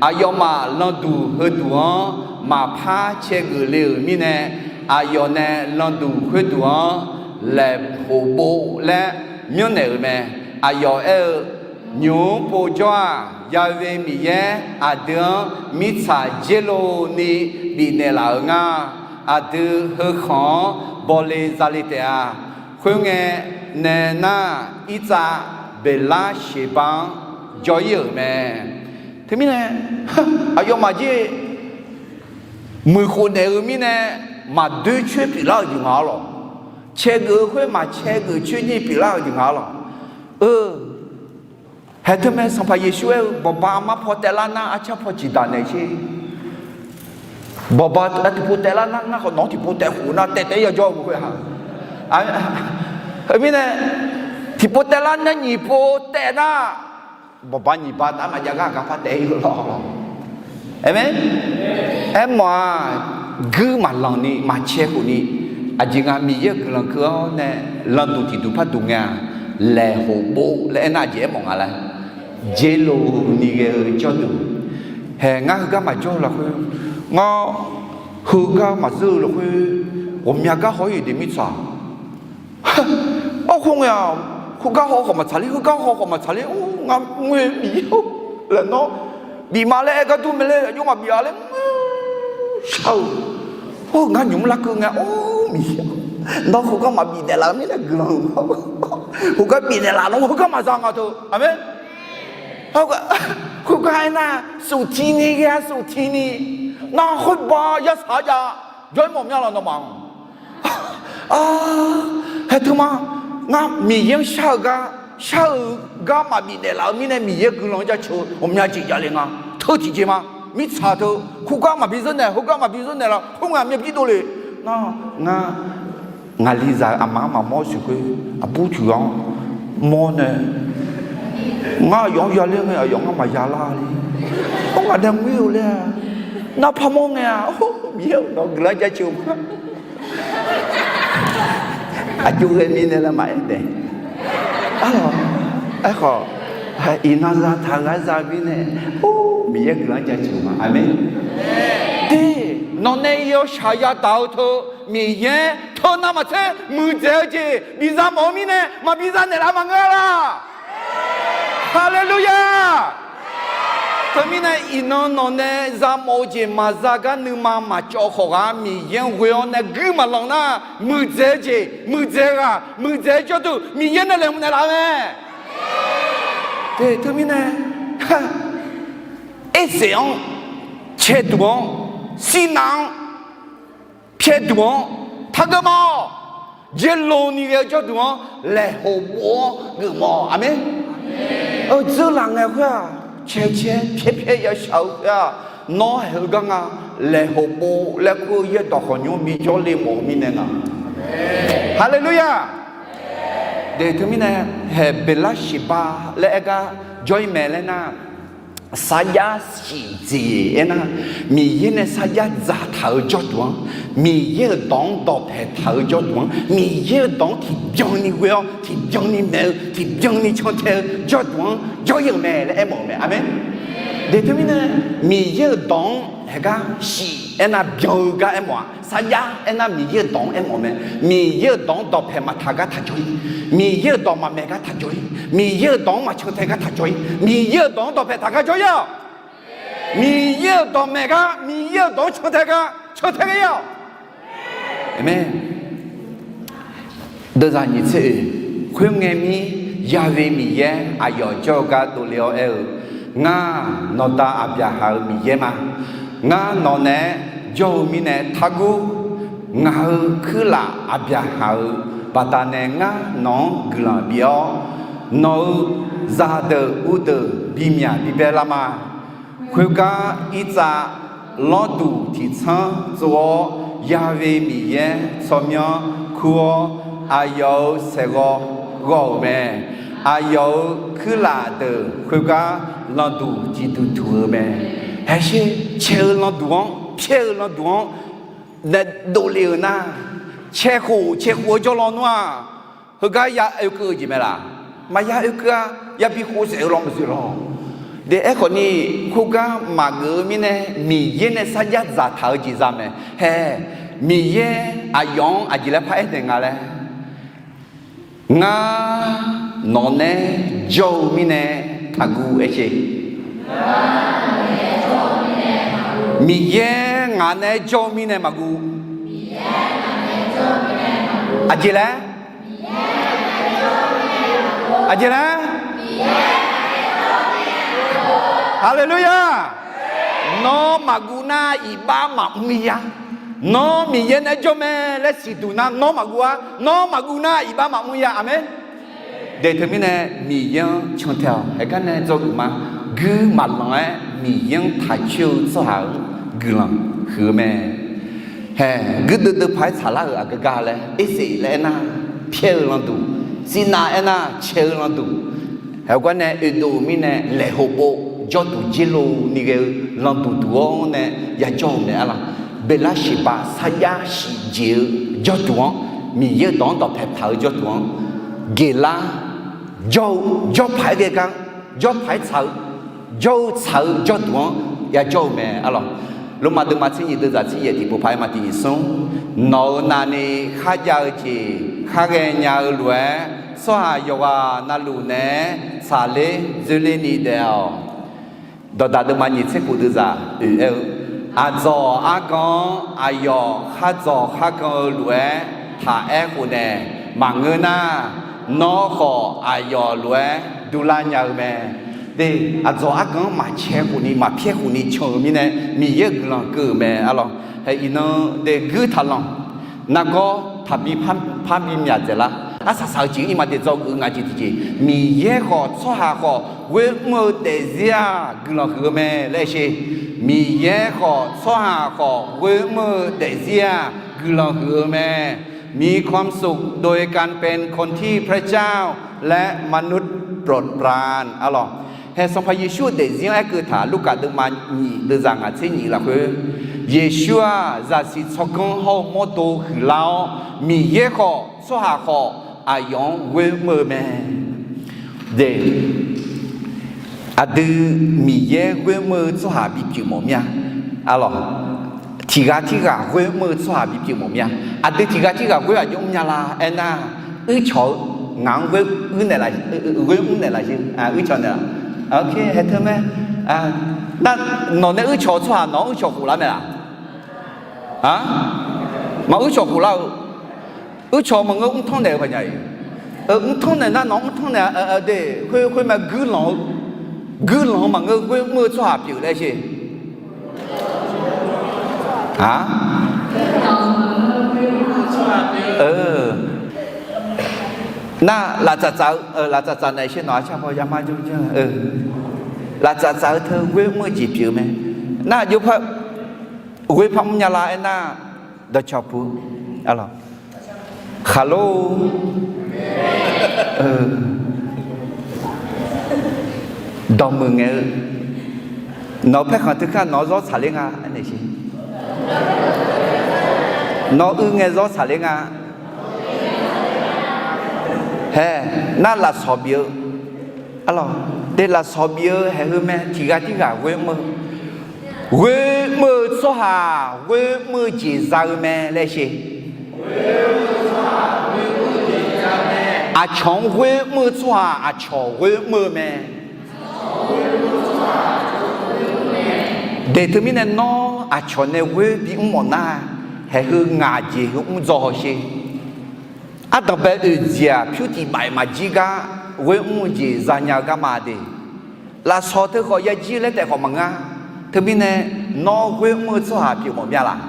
Aqyawfmaf lanqduq heuduq-anr maqpar cae geuf le-euq mirnae, aqyawf nae lanqduq khoerduq-anr Laeqhoqbov laer myanrnaeq-euq mae. Aqyawf aer-eu, Nymq-mr povjawr-aq, Ya'we Miqyaer aqdui-anr mirtsaq dzer lov ni bifnaeq laf-euq nga. Aqdui heukhanq-anr bawle zale taef-a. Khoerngae nae nar, Irtsav Beqlar Sheqbar-anr jawr-ir-euq mae. Teumirnae aqyawfmaf jir muiqkhof naeq-eu mirnae maqdoer coer pyeuflar-euq jeq nga-ar lawq. Cae geuf-eu khoer maqcae geuf coer nyir pyeuflar-euq jeq nga-ar lawq. Eu, haeq teumae Sanqpaq Yeqsur aer-eu, Bawqba armar paw taev lar nar, arcar paw ciqdaq naeq sher. Bawqba tiqpov taev lar nar, ngar khawf nawq-anr tiqpov taev khof nar, taev taev-ir yajawr-eu khoer-a. Heumirnae, tiqpov taev lar nar nyiq pov taev nar, bawqba nyiq ba taf maqjav gar aqgar par taev-ir lawr. Aqmeq. Aermawf-aq, guir maqlanq ni maqcae khof ni, aqjeq nga Miqyaer-euq guiqlanq keuv-awr nae lanqduq tiqduq parduq ngae-aq, Laeqhoqbov laer aernar aqjeq aermawf nga laer, dzer lov ni ghae-eu jawrduq. Haeq ngar heugar maqjawr-eu lafkhoer, ngar heugar maqzeur-eu lafkhoer, ghawqmya gar haw-ir-euq de mirtsaq. Arhu ngae-aq, khoergar haw khawf maqtsaq ler, heugar haw khawf maqtsaq ler, or, ngar ngoer Miqyaer-or, laer nawr bif ma laer aer gar dur mae laer, aqjox maqbif-a laer, shar-eu. Or, ngar nymq mr larkeuv ngae, or, Miqyaer, nawr khoergar maqbif naeqlaf-eu mirnae guiqlanq-eu, khoergar bif naeqlaf nawr heugar maqza nga teu. Aqmeq. Khoergar aernar, suftiqni ghae-a, suftiqni. Nar khoerba yarsaq-a jav, jawr-ir mawf mya lawq nawmaf. Haeq teu ma, ngar Miqyaer-anr shar-eu gar, shar-eu gar maqbif naeqlaf-eu mirnae Miqyaer guiqlanq-anr jaceuq-eu ghawqmya jeq javle nga. Teu tiqjeq ma, mirtsaq teu, khoergar maqbi zeur naeq, heugar maqbi zeur naeq laf, khoerngae myavbir dovle. Nar, ngar, ngaqlizaq-euq aqma-anr maqmawr-eu siq khoer, aqbur tiq ghaq-anr mawr nae, ngar aqyawf-anr yaler ngae, aqyawf ngar maqya lar le. Or, ngaq dae muir-eu laer-a. Nar parmawr ngae-a. Or, Miqyaer-euq nawq-anr guiqlanq jaceuq ma. Aqjox ghae mirnae laer maqaer dae. Arlawq, aerkhawf, iqnan zataq-eu ghaq za mirnae, or, Miqyaer guiqlanq jaceuq ma. Aqmeq. De, nawqnae yawshaq yadaq-eu teu, Miqyaer teunav maqtser muiqdzaeq-eu jeq biza mawf-eu mirnae maqbi za naeqlaf maqngeur-a laq. Haleluya! Teumirnae iqnan nawqnae za mawf-eu jeq maqza gar nuima maqcawv khawf ghaq Miqyaer-anr ghoe-awr nae guir maqlanq nar, muiqdzaeq-eu jeq, muiqdzaeq-eu ghaq, muiqdzaeq-eu jawrduq Miqyaer nae laeqhmq naeqlaf-eu mae. Te teumirnae, erseq-anr, caeduq-anr, sirnav-anr, pyaerduq-anr, targeur ma-awq. Jaerloni ghae-eu jawrduq-anr laeqhmq bof-awr geufmawf-awq. Aqmeq. Dzeur laf ngae khoer-aq, caecae pyaerpyaer yashaq-eu khoer-aq, nawr haeq-eu gar nga, laeqhmq bof laer kur-eu yaerdawq khawqnymr bijawr le mawf-eu mirnae nga. Haleluya! De teumirnae, haeq Beqlarsiqba laer aer gar jawr-ir mae laer nar, sarjax siqdzeq aernar, Miqyaer nae sarjax dzaqtaq-eu jawrduq-anr, Miqyaer-euq dawq-anr dawqpaeq taq-eu jawrduq-anr, Miqyaer-euq dawq-anr tiqbyan ni ghoe-awr tiqbyan ni maeq-eu tiqbyan ni cantae-eu jawrduq-anr jawr-ir-euq mae laer aermawf-euq mae. Aqmeq. De teumirnae, Miqyaer-euq dawq-anr haeq gar siq aernar byan-eu gar aermawf-aq, sarjax aernar Miqyaer-euq dawq-anr aermawf mae. Miqyaer-euq dawq-anr dawqpaeq maqtaq gar taq jawr-ir. Miqyaer-euq dawq maqmaeq gar taq jawr-ir. Miqyaer-euq dawq-anr maqcantae gar taq jawr-ir. Miqyaer-euq dawq-anr dawqpaeq taq gar jawr-ir-awq. Miqyaer-euq dawq maeq gar, Miqyaer-euq dawq-anr cantae gar cantae gar-ir-awq. Aqmeq. Deuvzaq nyiq tser oeq, khoerngae mir, Yahweh Miqyaer aqyawf jawr-eu gar dovle-awr aer-eu, Ngar, nawqda Aqbyaqhaq-euq Miqyaer ma. Ngar nawq naeq-aer jawr-eu mirnae targur. Ngaq-euq kuirlaf Aqbyaqhaq-euq baqdanae ngar nawq-anr guiqlanq bif-awr, nawq-euq zaqdeuq uvdeuq bimyaq bibae lar ma. Khoergar irtsav lawrduq tiqtsanr tsov-awr, Yahweh Miqyaer tsawrmyanr kur-awr, aqyawf-euq saeqghawv ghawv-euq mae. Aqyawf-euq kuirlaf deuq khoergar lanqduq jiqduq duq-eu mae. Haeqsher, cae-eu lanqduq-anr, pyaer-eu lanqduq-anr nae dovle-euq nar, cae khof cae khof-eu jawrlaw nmr-aq, heugar ya oekeuv-eu jeq mae laq? Maqya oekeuv-a. Yabi khof saef-eu law maqzoeq lawr. De aerkhawf ni, khoergar maqgeuf-eu mirnae, Miqyaer nae sarjax dzaqtaq-eu jeq za mae. Hae, Miqyaer aqyawf-anr aqjeq laer paraer naeq nga laer, Ngar nawq naeq-aer jawr-eu mirnae taqguv aer sher. Miqyaer ngaq naeq-aer jawr-eu mirnae maqguv. Aqjeq laer? Aqjeq laer? Haleluya! Nawr maqguv nar iqbax maqmr-ir ya. Nawr Miqyaer naeq-aer jawr mae laer siqduq nar nawr maqguv-ar. Nawr maqguv nar iqbax maqmr-ir ya. Aqmeq. De teumirnae Miqyaer-anr cantae-awq. Haeqgar nae dzawgeuf ma. Guir maqlanq-aer Miqyaer-anr taq coer-eu tsawrhaq-anr guiqlanq huiq-eu mae. Hae, guirdeuv deuv paq-aer tsaqlar-euq aqgeu gar laer, erseq laer aernar, pyaer-eu lanqduq, tsirnav aernar cae-eu lanqduq, haeqgar nae oedov-euq mirnae laeqhmq bof jawrduq jirlov ni ghae-eu lanqduq duq-awr nae yajawr-euq mae arlaq. Beqlar siqbaq sarjax siqjeq-eu jawrduq-anr, Miqyaer-euq dawq-anr dawqpae taq-eu jawrduq-anr, geqlar jawr-eu jawrpaq-aer ghae gar, jawrpaq-aer tsaq-eu jawr-eu tsaq-eu jawrduq-anr yajawr-eu mae arlawq. Lormav deuvma tser nyiq deuvzaq tser yaef tiqpov paq-aer ma tiq nyiq smr. Nawq-euq navni kharjav-eu jeq kharghae nya-eu lof-aer, tsawrhaq yawqghaq navluf naeq-aer tsaqler dzoerler ni daef-awq. Dawqdaq deuvma nyiq tser khof deuvzaq oe-aer-eu, aqdzawq argan-anr aqyawf khar dzawq khar gan-eu lof-aer taq aer khofnaeq maqngeur nar, nawr khawf aqyawf lof-aer durlar nya-eu mae. De, aqdzawq argan-anr maqcae khofni maqpyaer khofni can-eu mirnae, Miqyaer-euq guiqlanq keuv-euq mae arlawq. Hae, iqnan de guir taqlanq. Nargawr taqbi par bi myaq dzaeqlar. Arsaq saq-eu jeq-anr iqmae daef dzawgeuf-eu nga jeq tiqjeq, Miqyaer khawf tsawrhaq khawf ghoer mr-eu daefzir-aq guiqlanq huiq-eu mae laer sher. Miqyaer khawf tsawrhaq khawf ghoer mr-eu daefzir-aq guiqlanq huiq-eu mae. มีความสุขโดยการเป็นคนที่พระเจ้าและมนุษย์โปรดปราน arlawq. Nae Sanqpaq Yeqsur-euq daefzir-anr aerkeuv taq, Lurkaf deuvma nyiq deuvzaq ngaq tser nyiq lafkhoer, Yeqsur-aq zaqsiq tsawrganr hawr-eu mawrdo huiqlar-awr, Miqyaer khawf tsawrhaq khawf aqyawf-anr ghoer mr-eu mae. Aqdui Miqyaer ghoer mr-eu tsawrhaq bipyeuf mawf mir-a. Arlawq, tiqghaq tirghaq ghoer mr-eu tsawrhaq bipyeuf mawf mir-a. Aqdui tiqghaq tirghaq ghoer aqjox mrnya la aernar, uircawq-eu ngaq-anr ghoer mr naeqlaf, ghoer mr naeqlaf sher, uircawq naeqlaf. Hae teu mae. Nar, nawq nae uircawq-eu tsawrhaq nawq-anr uircawq khoflar mae laf? A, maquircawq khoflar-eu. Uircawq maqngeur mrtanr naeq-eu paqnya-iq. Mrtanr naeq nar nawq-anr mrtanr naeq de, khoer khoer mae guirlanq-eu, guirlanq-eu maqngeur ghoer mr-eu tsawrhaq pyeuf laer sher. A, nar laftsaf tsaf-eu, laftsaf tsaf naeq sher nawq-a car paw yamar jawr jawr. Laftsaf tsaf-eu teu ghoer mr-eu jeq pyeuf-eu mae. Nar aqjox par ghoer par mrnya la aernar, dawqcawq puq, arlawq, khaqlor, dawqmuiq ngae-eu, nawq-eu paerkhanq teu kar nawq-anr zawr tsaqler nga aernaeq sher. Nawq-eu uir ngae zawr tsaqler nga. Hae, nar lafsawq bif-eu, arlawq, de lafsawq bif-eu haeq heu mae, tiqghaq tirghaq ghoer mr-eu, ghoer mr-eu tsawrhaq ghoer mr-eu jeq za-eu mae laer sher. Aqcawq-anr ghoer mr-eu tsawrhaq aqcawq ghoer mr-eu mae. De teumirnae nawr aqcawq nae ghoer bimr mawf nar, haeq heu ngaq jeq heu mr dzaw haw sher. Ardanqbae oeq jeq-aq pyur tiq baf-iq maqjir gar ghoer mr-eu jeq zanya-eu garma de. Lafsawq teu khawf yajir laer taef khawf maqngeur-a. Teumirnae nawr ghoer mr-eu tsawrhaq pyeuf mawf mir-a laf?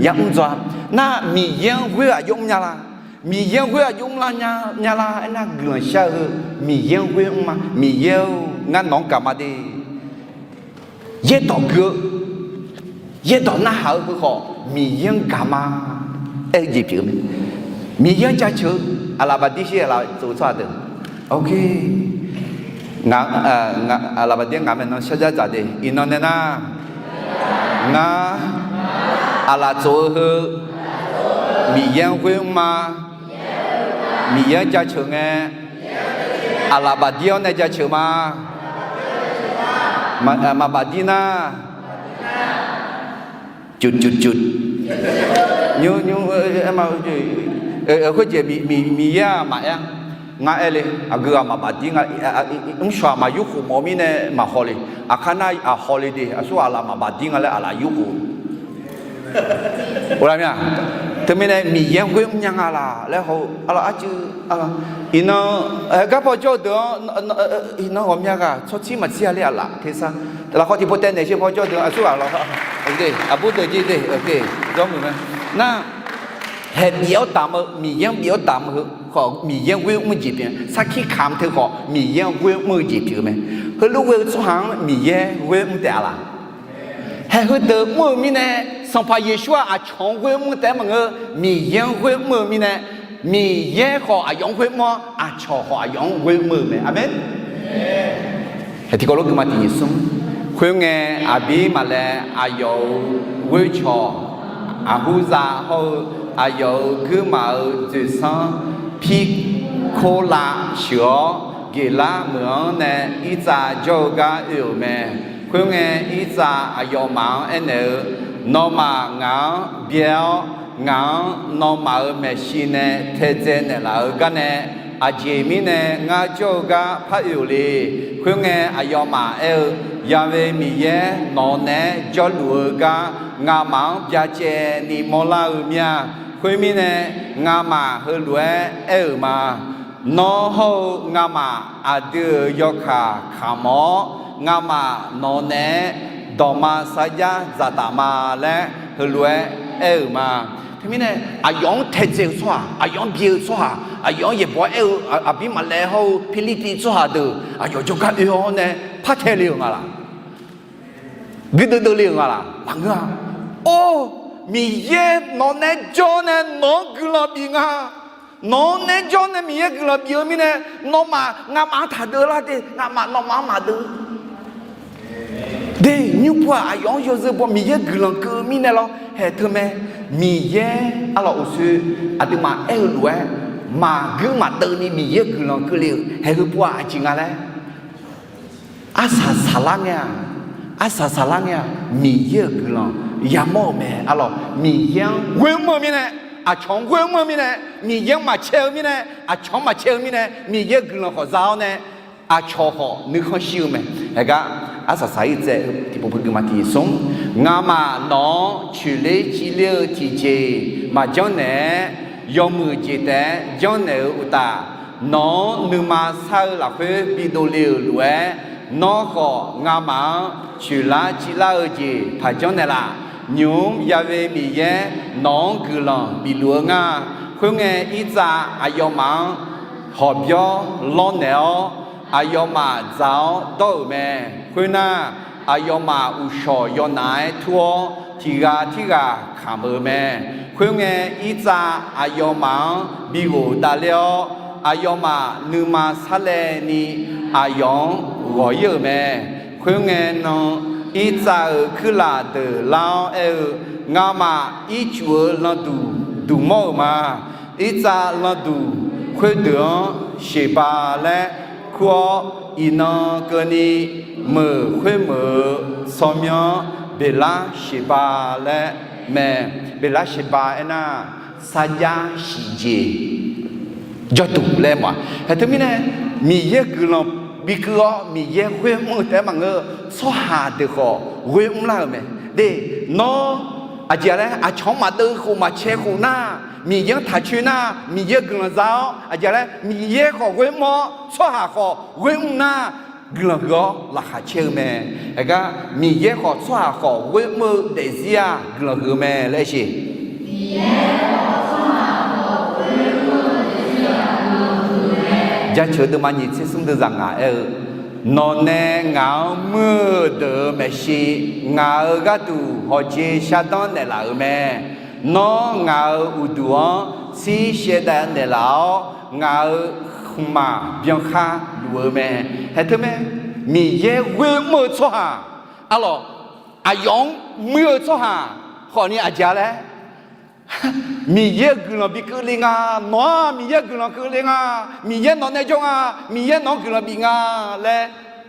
Yamr dzaw-a. Nar Miqyaer-anr ghoer aqjox mrnya la? Miqyaer-anr ghoer aqjox mrlar nya la aernar, guiqlanq shar-eu heu Miqyaer-anr ghoer mr ma. Miqyaer-or, ngar nawq-anr gaq ma de. Yaerdawq gui-eu, yaerdawq narhaq-eu heu khawf Miqyaer-anr gaq ma. Aer-eu jeq pyeuf-eu mae. Miqyaer-anr jaceuq-eu, aqlaf baqdir shir aqlaf tsof-eu tsawrhaq deuq. Aqlaf baqdir ngaq maeqnan sharjar dzaq de. Iqnan nae nar, ngar aqlaf tsof-eu heu Miqyaer-anr ghoer mr ma. Miqyaer-anr jaceuq ngae, aqlaf baqdir-awr nae jaceuq ma. Maqbafdir nar, cuf cuf cuf, nymr nymr, khoerjeq Miqyaer-aq maqaer-a. Ngar aer le, aqgeu ghaq maqbafdir nga. Mrshawq-aq maqyurkhof mawf-eu mirnae maqhaw le. Aqkar nar aqhaw le de, aqsur aqlaf maqbafdir nga laer aqlaf yurkhof. Teumirnae Miqyaer-anr ghoer mrnya nga laq laer haw-eu arlawq arcuiv. Iqnan, heugar paw jawr-eu deuq-anr, iqnan ghawqmya ghaq tsawrtsir maqtsir-a ler aqlaf tersar. Lafkhawf tiqpov taev naeq sher paw jawr-eu deuq-anr aqsur ghaq lawr, aqbur deuq jir de, jawrmuiq mae. Nar, haeq bif-awr damq-eu, Miqyaer-anr bif-awr damq-eu heu khawf Miqyaer-anr ghoer mr jeq pyeuf. Sarkir kamq teu khawf Miqyaer-anr ghoer mr-eu jeq pyeuf-eu mae. Heulof ghoer-eu tsawrhaq-anr Miqyaer ghoer mr taef-a laq? Haeq heudeuq mr-eu mirnae, Sanqpaq Yeqsur-aq aqcawq-anr ghoer mr taef-aer maqngeur, Miqyaer-anr ghoer mr-eu mirnae, Miqyaer khawf aqyawf-anr ghoer mr-awr, aqcawq khawf aqyawf-anr ghoer mr-eu mae. Aqmeq. Tiqkawv lof gui ma tiq nyiq smr. Khoerngae, aqbir maqlaev aqyawf-euq ghoercawq, aqhurzav hawr-eu aqyawf-euq guirmaf-euq dzoeqsanr Pirkolav sheuq-awr, Geqlar meuq-anr nae Irtsav jawr-eu gar oe-euq mae. Khoerngae, Irtsav aqyawfmaf-anr aernaeq-eu, Nawmaf ngaq-anr byae-awr, ngaq-anr nawmaf-euq maeqshi nae taedzae naeqlaf-eu gar nae, aqjeq mirnae ngar jawr-eu gar par oe-euq le. Khoerngae, aqyawfmaf aer-eu, Yaqve Miqyaer nawq naeq-aer jawrluf-eu gar ngamaf-anr byacaevni mawrlar-eu mir-a. Khoermirnae, ngamaf heulof-aer aer-euq ma. Nawr hawr-eu ngamaf aqdui-euq yawkaq kamq-awr, ngamaf nawq naeq-aer dawqma sarjax dzaqtaf ma laer heulof-aer aer-euq ma. Teumirnae, aqyawf-anr taedzae-eu tsawrhaq, aqyawf-anr byae-eu tsawrhaq, aqyawf-anr yaeqbawq-aer aer-eu aqbir maqlaev hawr-eu Pirlirpiv tsawrhaq deuq aqyawf jawrgar oe-awr nae par tae le-euq nga laq? Guirdeuv deuv le-euq nga laq? Maqngeur-a. Or, Miqyaer nawq naeq-aer jawr nae nawq-anr guiqlanq bif nga. Nawq-anr nae jawr nae Miqyaer guiqlanq bif-eu mirnae, nawmaf ngamaf-anr taqdeuv lar de, ngamaf nawmaf-anr maqdeuv de. Nymrpov-aq aqyawf-anr yawzeu baw Miqyaer guiqlanq keuv-eu mirnae lawr. Haeq teumae, Miqyaer arlawq uqshoe aqduimaf aer-eu lof-aer, maqguir maqdeuv ni Miqyaer guiqlanq keuvle-euq haeq heupov-aq aqjeq nga laer arsaq saqlar ngae-aq, arsaq saqlar ngae-aq, Miqyaer-euq guiqlanq yamawr-euq mae. Arlawq, Miqyaer-anr ghoer mr-eu mirnae, aqcawq-anr ghoer mr-eu mirnae, Miqyaer-anr maqcae-eu mirnae, aqcawq-anr maqcae-eu mirnae, Miqyaer-euq guiqlanq khawf za-awr nae, aqcawq khawf nuikhanr shir-eu mae. Haeqgar arsaq saq-ir tsaev-eu tiqpov peuqguiq ma tiqsiq smr, ngamaf nawq-anr coeqler civler-eu tiqjeq maqjanr naeq-aer, yawmuiq jeq taef-aer janrnaeq-eu uqtaf, nawq-anr nuima sar-eu lafkhoer bidov le-euq lof-aer, nawr khawf ngamaf-anr coeqlar civlar-eu jeq taqjanr naeqlaf. Nymq-mr Ya've Miqyaer nawq-anr guiqlanq bifluf-eu nga. Khoerngae, irtsav aqyawfmaf-anr hawqbyawr lawrnaeq-awr, aqyawfmaf dzaq-awr dawr-euq mae. Khoernar, aqyawfmaf uqshawq yawnaf-aer tur-awr, tiq ghaq tirghaq kamq-euq mae. Khoerngae, irtsav aqyawfmaf-anr bighof davler-awr, aqyawfmaf nuima sarlaevni aqyawf-anr ghawq-ir-euq mae. Khoerngae nan, irtsav-euq kuirlaf deuq lar-awr aer-eu, Ngamaf ircuf-eu landuq duq mawr-euq ma. Irtsav landuq khoerdeuq-anr Sheqba laer kur-awr, iqnan keuvni meuq khoermeuq-eu tsawrmyanr-anr Beqlar Sheqba laer mae. Beqlar Sheqba aernar, sarjax siqjeq jawrduq laer ma. Haeq teumirnae, Miqyaer guiqlanq bikeuv-awr Miqyaer ghoer mr-eu taef-aer maqngeur-eu tsawrhaq deuq khawf ghoer mrlar-euq mae. De, nawr aqjeq laer aqcawq-anr maqdeuv khof maqcae khof nar, Miqyaer-anr taqcoer nar, Miqyaer guiqlanq za-awr aqjeq laer Miqyaer khawf ghoer mr-awr tsawrhaq khawf ghoer mr nar, guiqlanq huiq-awr laqkhaq caer-eu mae. Haeqgar Miqyaer khawf tsawrhaq khawf ghoer mr-eu daefzir-aq guiqlanq huiq-eu mae laer aer siq. Jaceuq deuvma nyiq tser smr deuvzaq ngaq aer-eu, Nawq nae ngaq-anr muir-eu deuq-euq maeqshi, ngaq-euq gharduq hawqjeq shardanr naeqlaf-euq mae. Nawr ngaq-euq uqduq-anr tsir shaevdav naeqlaf-awr, ngaq-euq khmqmaq byankhar luf-eu mae. Haeq teumae, Miqyaer ghoer mr-eu tsawrhaq, arlawq, aqyawf-anr muir-eu tsawrhaq khawfni aqjeq laer Miqyaer-euq guiqlanq bikeuv le nga. Nawq-aq Miqyaer-euq guiqlanq keuvle nga. Miqyaer nawq nae jawr nga. Miqyaer nawq-anr guiqlanq bif nga laer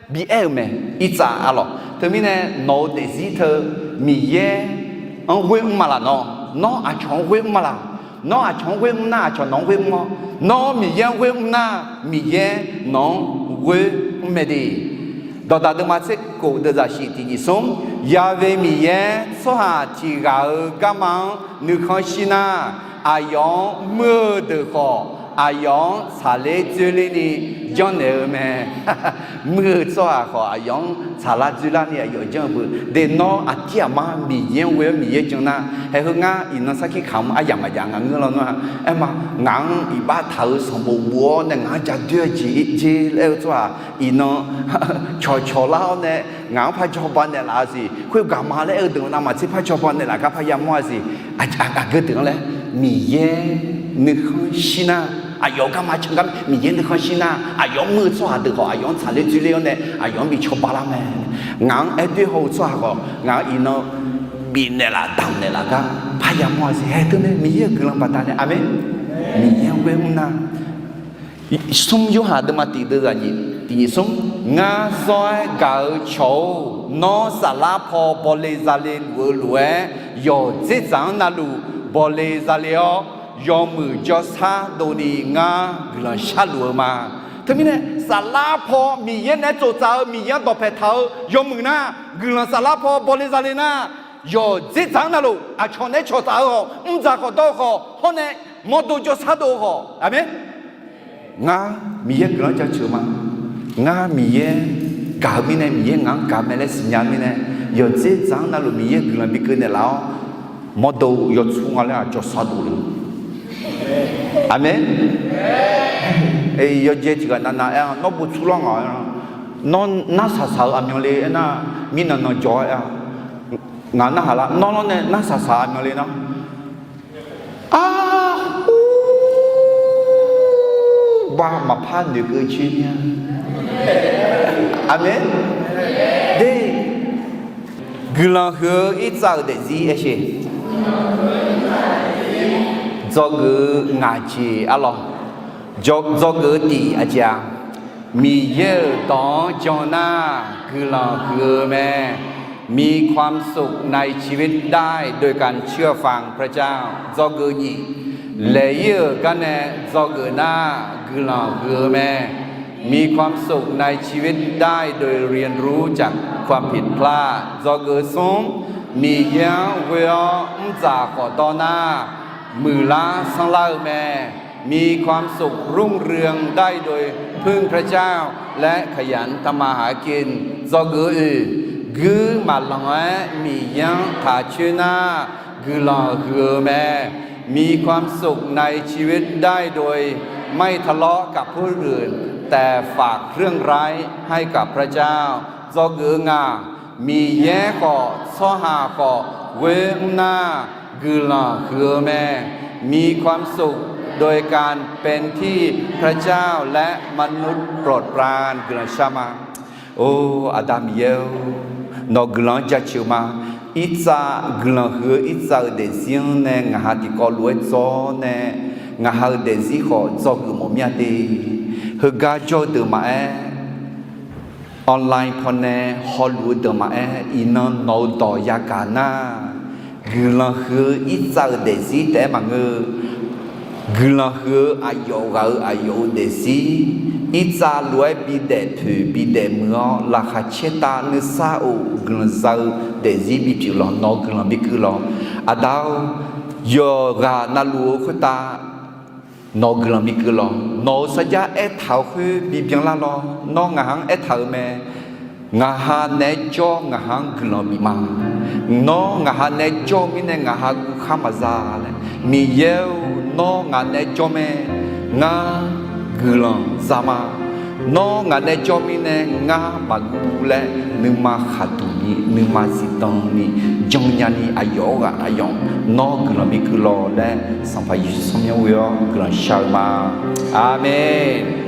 bi aer-euq mae. Irtsav arlawq, teumirnae nawq-euq daefzir teu Miqyaer-anr ghoer mr ma laq nawr? Nawr aqcawq-anr ghoer mr ma laq? Nawr aqcawq-anr ghoer mr nar, aqcawq nawq-anr ghoer mr-awr, nawr Miqyaer-anr ghoer mr nar, Miqyaer nawq-anr ghoer mr mae de. Dawqdaq deuvma tser kof deuvzaq shif tiq nyiq smr, Ya've Miqyaer tsawrhaq tiq ghaq-euq garma-anr nuikhanr shir nar, aqyawf-anr muir-eu deuq khawf, aqyawf-anr tsaqler dzoerlerni janrnaeq-eu mae. Muir-eu tsawrhaq khawf, aqyawf-anr tsaqlar dzoerlarni aqyawf janr-eu beu. De nawr aqdir aqmar Miqyaer-anr ghoe-awr Miqyaer jan nar, haeq heu ngar iqnan sarkir kamq-anr aryamq maqjav ngaq ngeur lawnmr-a. Aerma, ngaq-anr iqbax taq-euq sanqbof bof-awr nae ngaq-anr ja doer-eu jeq jer laer-eu tsawrhaq iqnan cawqcawq lar-awr nae ngaq-anr par jawba naeqlaf-eu siq. Khoergaq ma laer aer-eu deuq navmaqtser par jawba naeqlaf gar par yamawr-a siq. Aqgeu deuq-anr laer, Miqyaer nuikhanr shir nar, aqyawf garma can gar Miqyaer nuikhanr shir nar, aqyawf-anr muir-eu tsawrhaq deuq khawf aqyawf-anr tsaqler dzoerler-awr nae aqyawf-anr bi cawba lar mae. Ngaq-anr aer doer haw-eu tsawrhaq khawf ngaq-anr iqnan bifnaeq laf damqnaeq laf gar par yamawr-a siq. Haeq teunae Miqyaer-euq guiqlanq baqdanae, aqmeq. Miqyaer-anr ghoer mr nar, smr Yorhaq deuvma tiq deuvzaq nyiq tiq nyiq smr, ngar zawr-aer gaq-eu cawq-or, nawr saflar paw bawle zale luf-eu lof-aer, yawqdzer dzaq-anr navluf bawle zale-awr, yawmuiq jawrshar dovni ngar guiqlanq sharluf-eu ma. Teumirnae saflar paw Miqyaer naeq-aer tsof tsaf-eu, Miqyaer-anr dawqpaeq taq-eu yawmuiq nar, guiqlanq saflar paw bawle zale nar, yawqdzer dzaq-anr navluf aqcawq naeq-aer cawq tsaf-eu khawf, mrdzaq khawf dawr-eu khawf, hawr nae mawrdo jawrshar dov-eu khawf, aqmeq. Ngar Miqyaer guiqlanq-anr jaceuq ma. Ngar Miqyaer gaq-eu mirnae, Miqyaer ngaq-anr gaq mae laer siqnya-eu mirnae, yawqdzer dzaq-anr navluf Miqyaer guiqlanq bikeuv naeqlaf-awr, mawrdo yawtsur nga laer-aq jawrshar dov le. Aqmeq. Yawdzae tiq ghaq navnav aer-a, nawr bov tsur lar ngaq-a. Nawr narsaq saq-eu aqmyanle aernar, mirnan nan jawr-aer-a. Ngaq narhaq lar, nawr lawr nae narsaq saq-eu aqmyanle nar, arhu Gar maqpar noeqkeuv coer mir-a. Aqmeq. De, guiqlanq huiq-eu irtsav-euq daefzir aer sheq. Dzawgeuf-eu ngaq jeq arlawq. Dzawgeuf-eu tiq aqjeq-a. Miqyaer-euq dawq-anr jan nar, guiqlanq huiq-eu mae. มีความสุขในชีวิตได้โดยการเชื่อฟังพระเจ้า Dzawgeuf nyiq. Laeq-ir-euq garnae dzawgeuf nar, guiqlanq huiq-eu mae. มีความสุขในชีวิตได้โดยเรียนรู้จากความผิดพลาด Dzawgeuf smr. Miqyaer-anr ghoe-awr mrdzaq khawf dawr nar, muiqlar sanrlar-eu mae. มีความสุขรุ่งเรืองได้โดยพึ่งพระเจ้าและขยันทำมาหากิน Dzawgeuf oeq. Guir maqlanq-aer Miqyaer-anr taq coer nar, guiqlanq huiq-eu mae. มีความสุขในชีวิตได้โดยไม่ทะเลาะกับผู้อื่น แต่ฝากเรื่องร้ายให้กับพระเจ้า Dzawgeuf-eu ngaq. Miqyaer khawf tsawrhaq khawf ghoer mr nar, guiqlanq huiq-eu mae. มีความสุขโดยการเป็นที่พระเจ้าและมนุษย์โปรดปราน Guiqlanq shar ma. Or, Aqda Miqyaer-or, nawq guiqlanq-anr jaceuq ma. Irtsav, guiqlanq huiq-eu irtsav-euq daefzir-anr nae ngaq ha tiqkawv lof-aer dzawr nae, ngaq ha-euq daefzir khawf dzawgeuf mawf mir-a de. Heugar jawr-eu deuq maqaer, online pawnae hawluf-eu deuq maqaer, iqnan nawq-eu dawq yagaq nar, guiqlanq huiq-eu irtsav-euq daefzir taef-aer maqngeur. Guiqlanq huiq-eu aqyawf ghaq-euq aqyawf-euq daefzir, irtsav lof-aer bidaef poeq bidaef muiq-awr laqkhaq caertav nuisar-euq guiqlanq za-eu daefzir bipyeuf lawq. Nawq-eu guiqlanq bikeuv lawq. Aqda-or, yawqghaq navluf-eu khoertav nawq-eu guiqlanq bikeuv lawq. Nawq-euq sarjax aertaq-eu khoer bibyan lar lawr. Nawr ngaq ha-anr aertaq-euq mae. Ngaq ha naeq-aer jawr ngaq ha-anr guiqlanq bif ma. Nawr ngaq ha naeq-aer jawr-eu mirnae ngaq ha guv khar maqza laer. Miqyaer-or, nawr ngaq naeq-aer jawr mae. Ngar guiqlanq za ma. Nawr ngaq naeq-aer jawr mirnae ngar maqguv laer nuima khaqduq ni nuima zifdan ni jannya ni aqyawf-eu ghaq aqyawf nawr guiqlanq bikeuv lawq laer Sanqpaq Yeqsur tsawrmyanr ghoe-awr guiqlanq shar-eu ma. Aqmeq.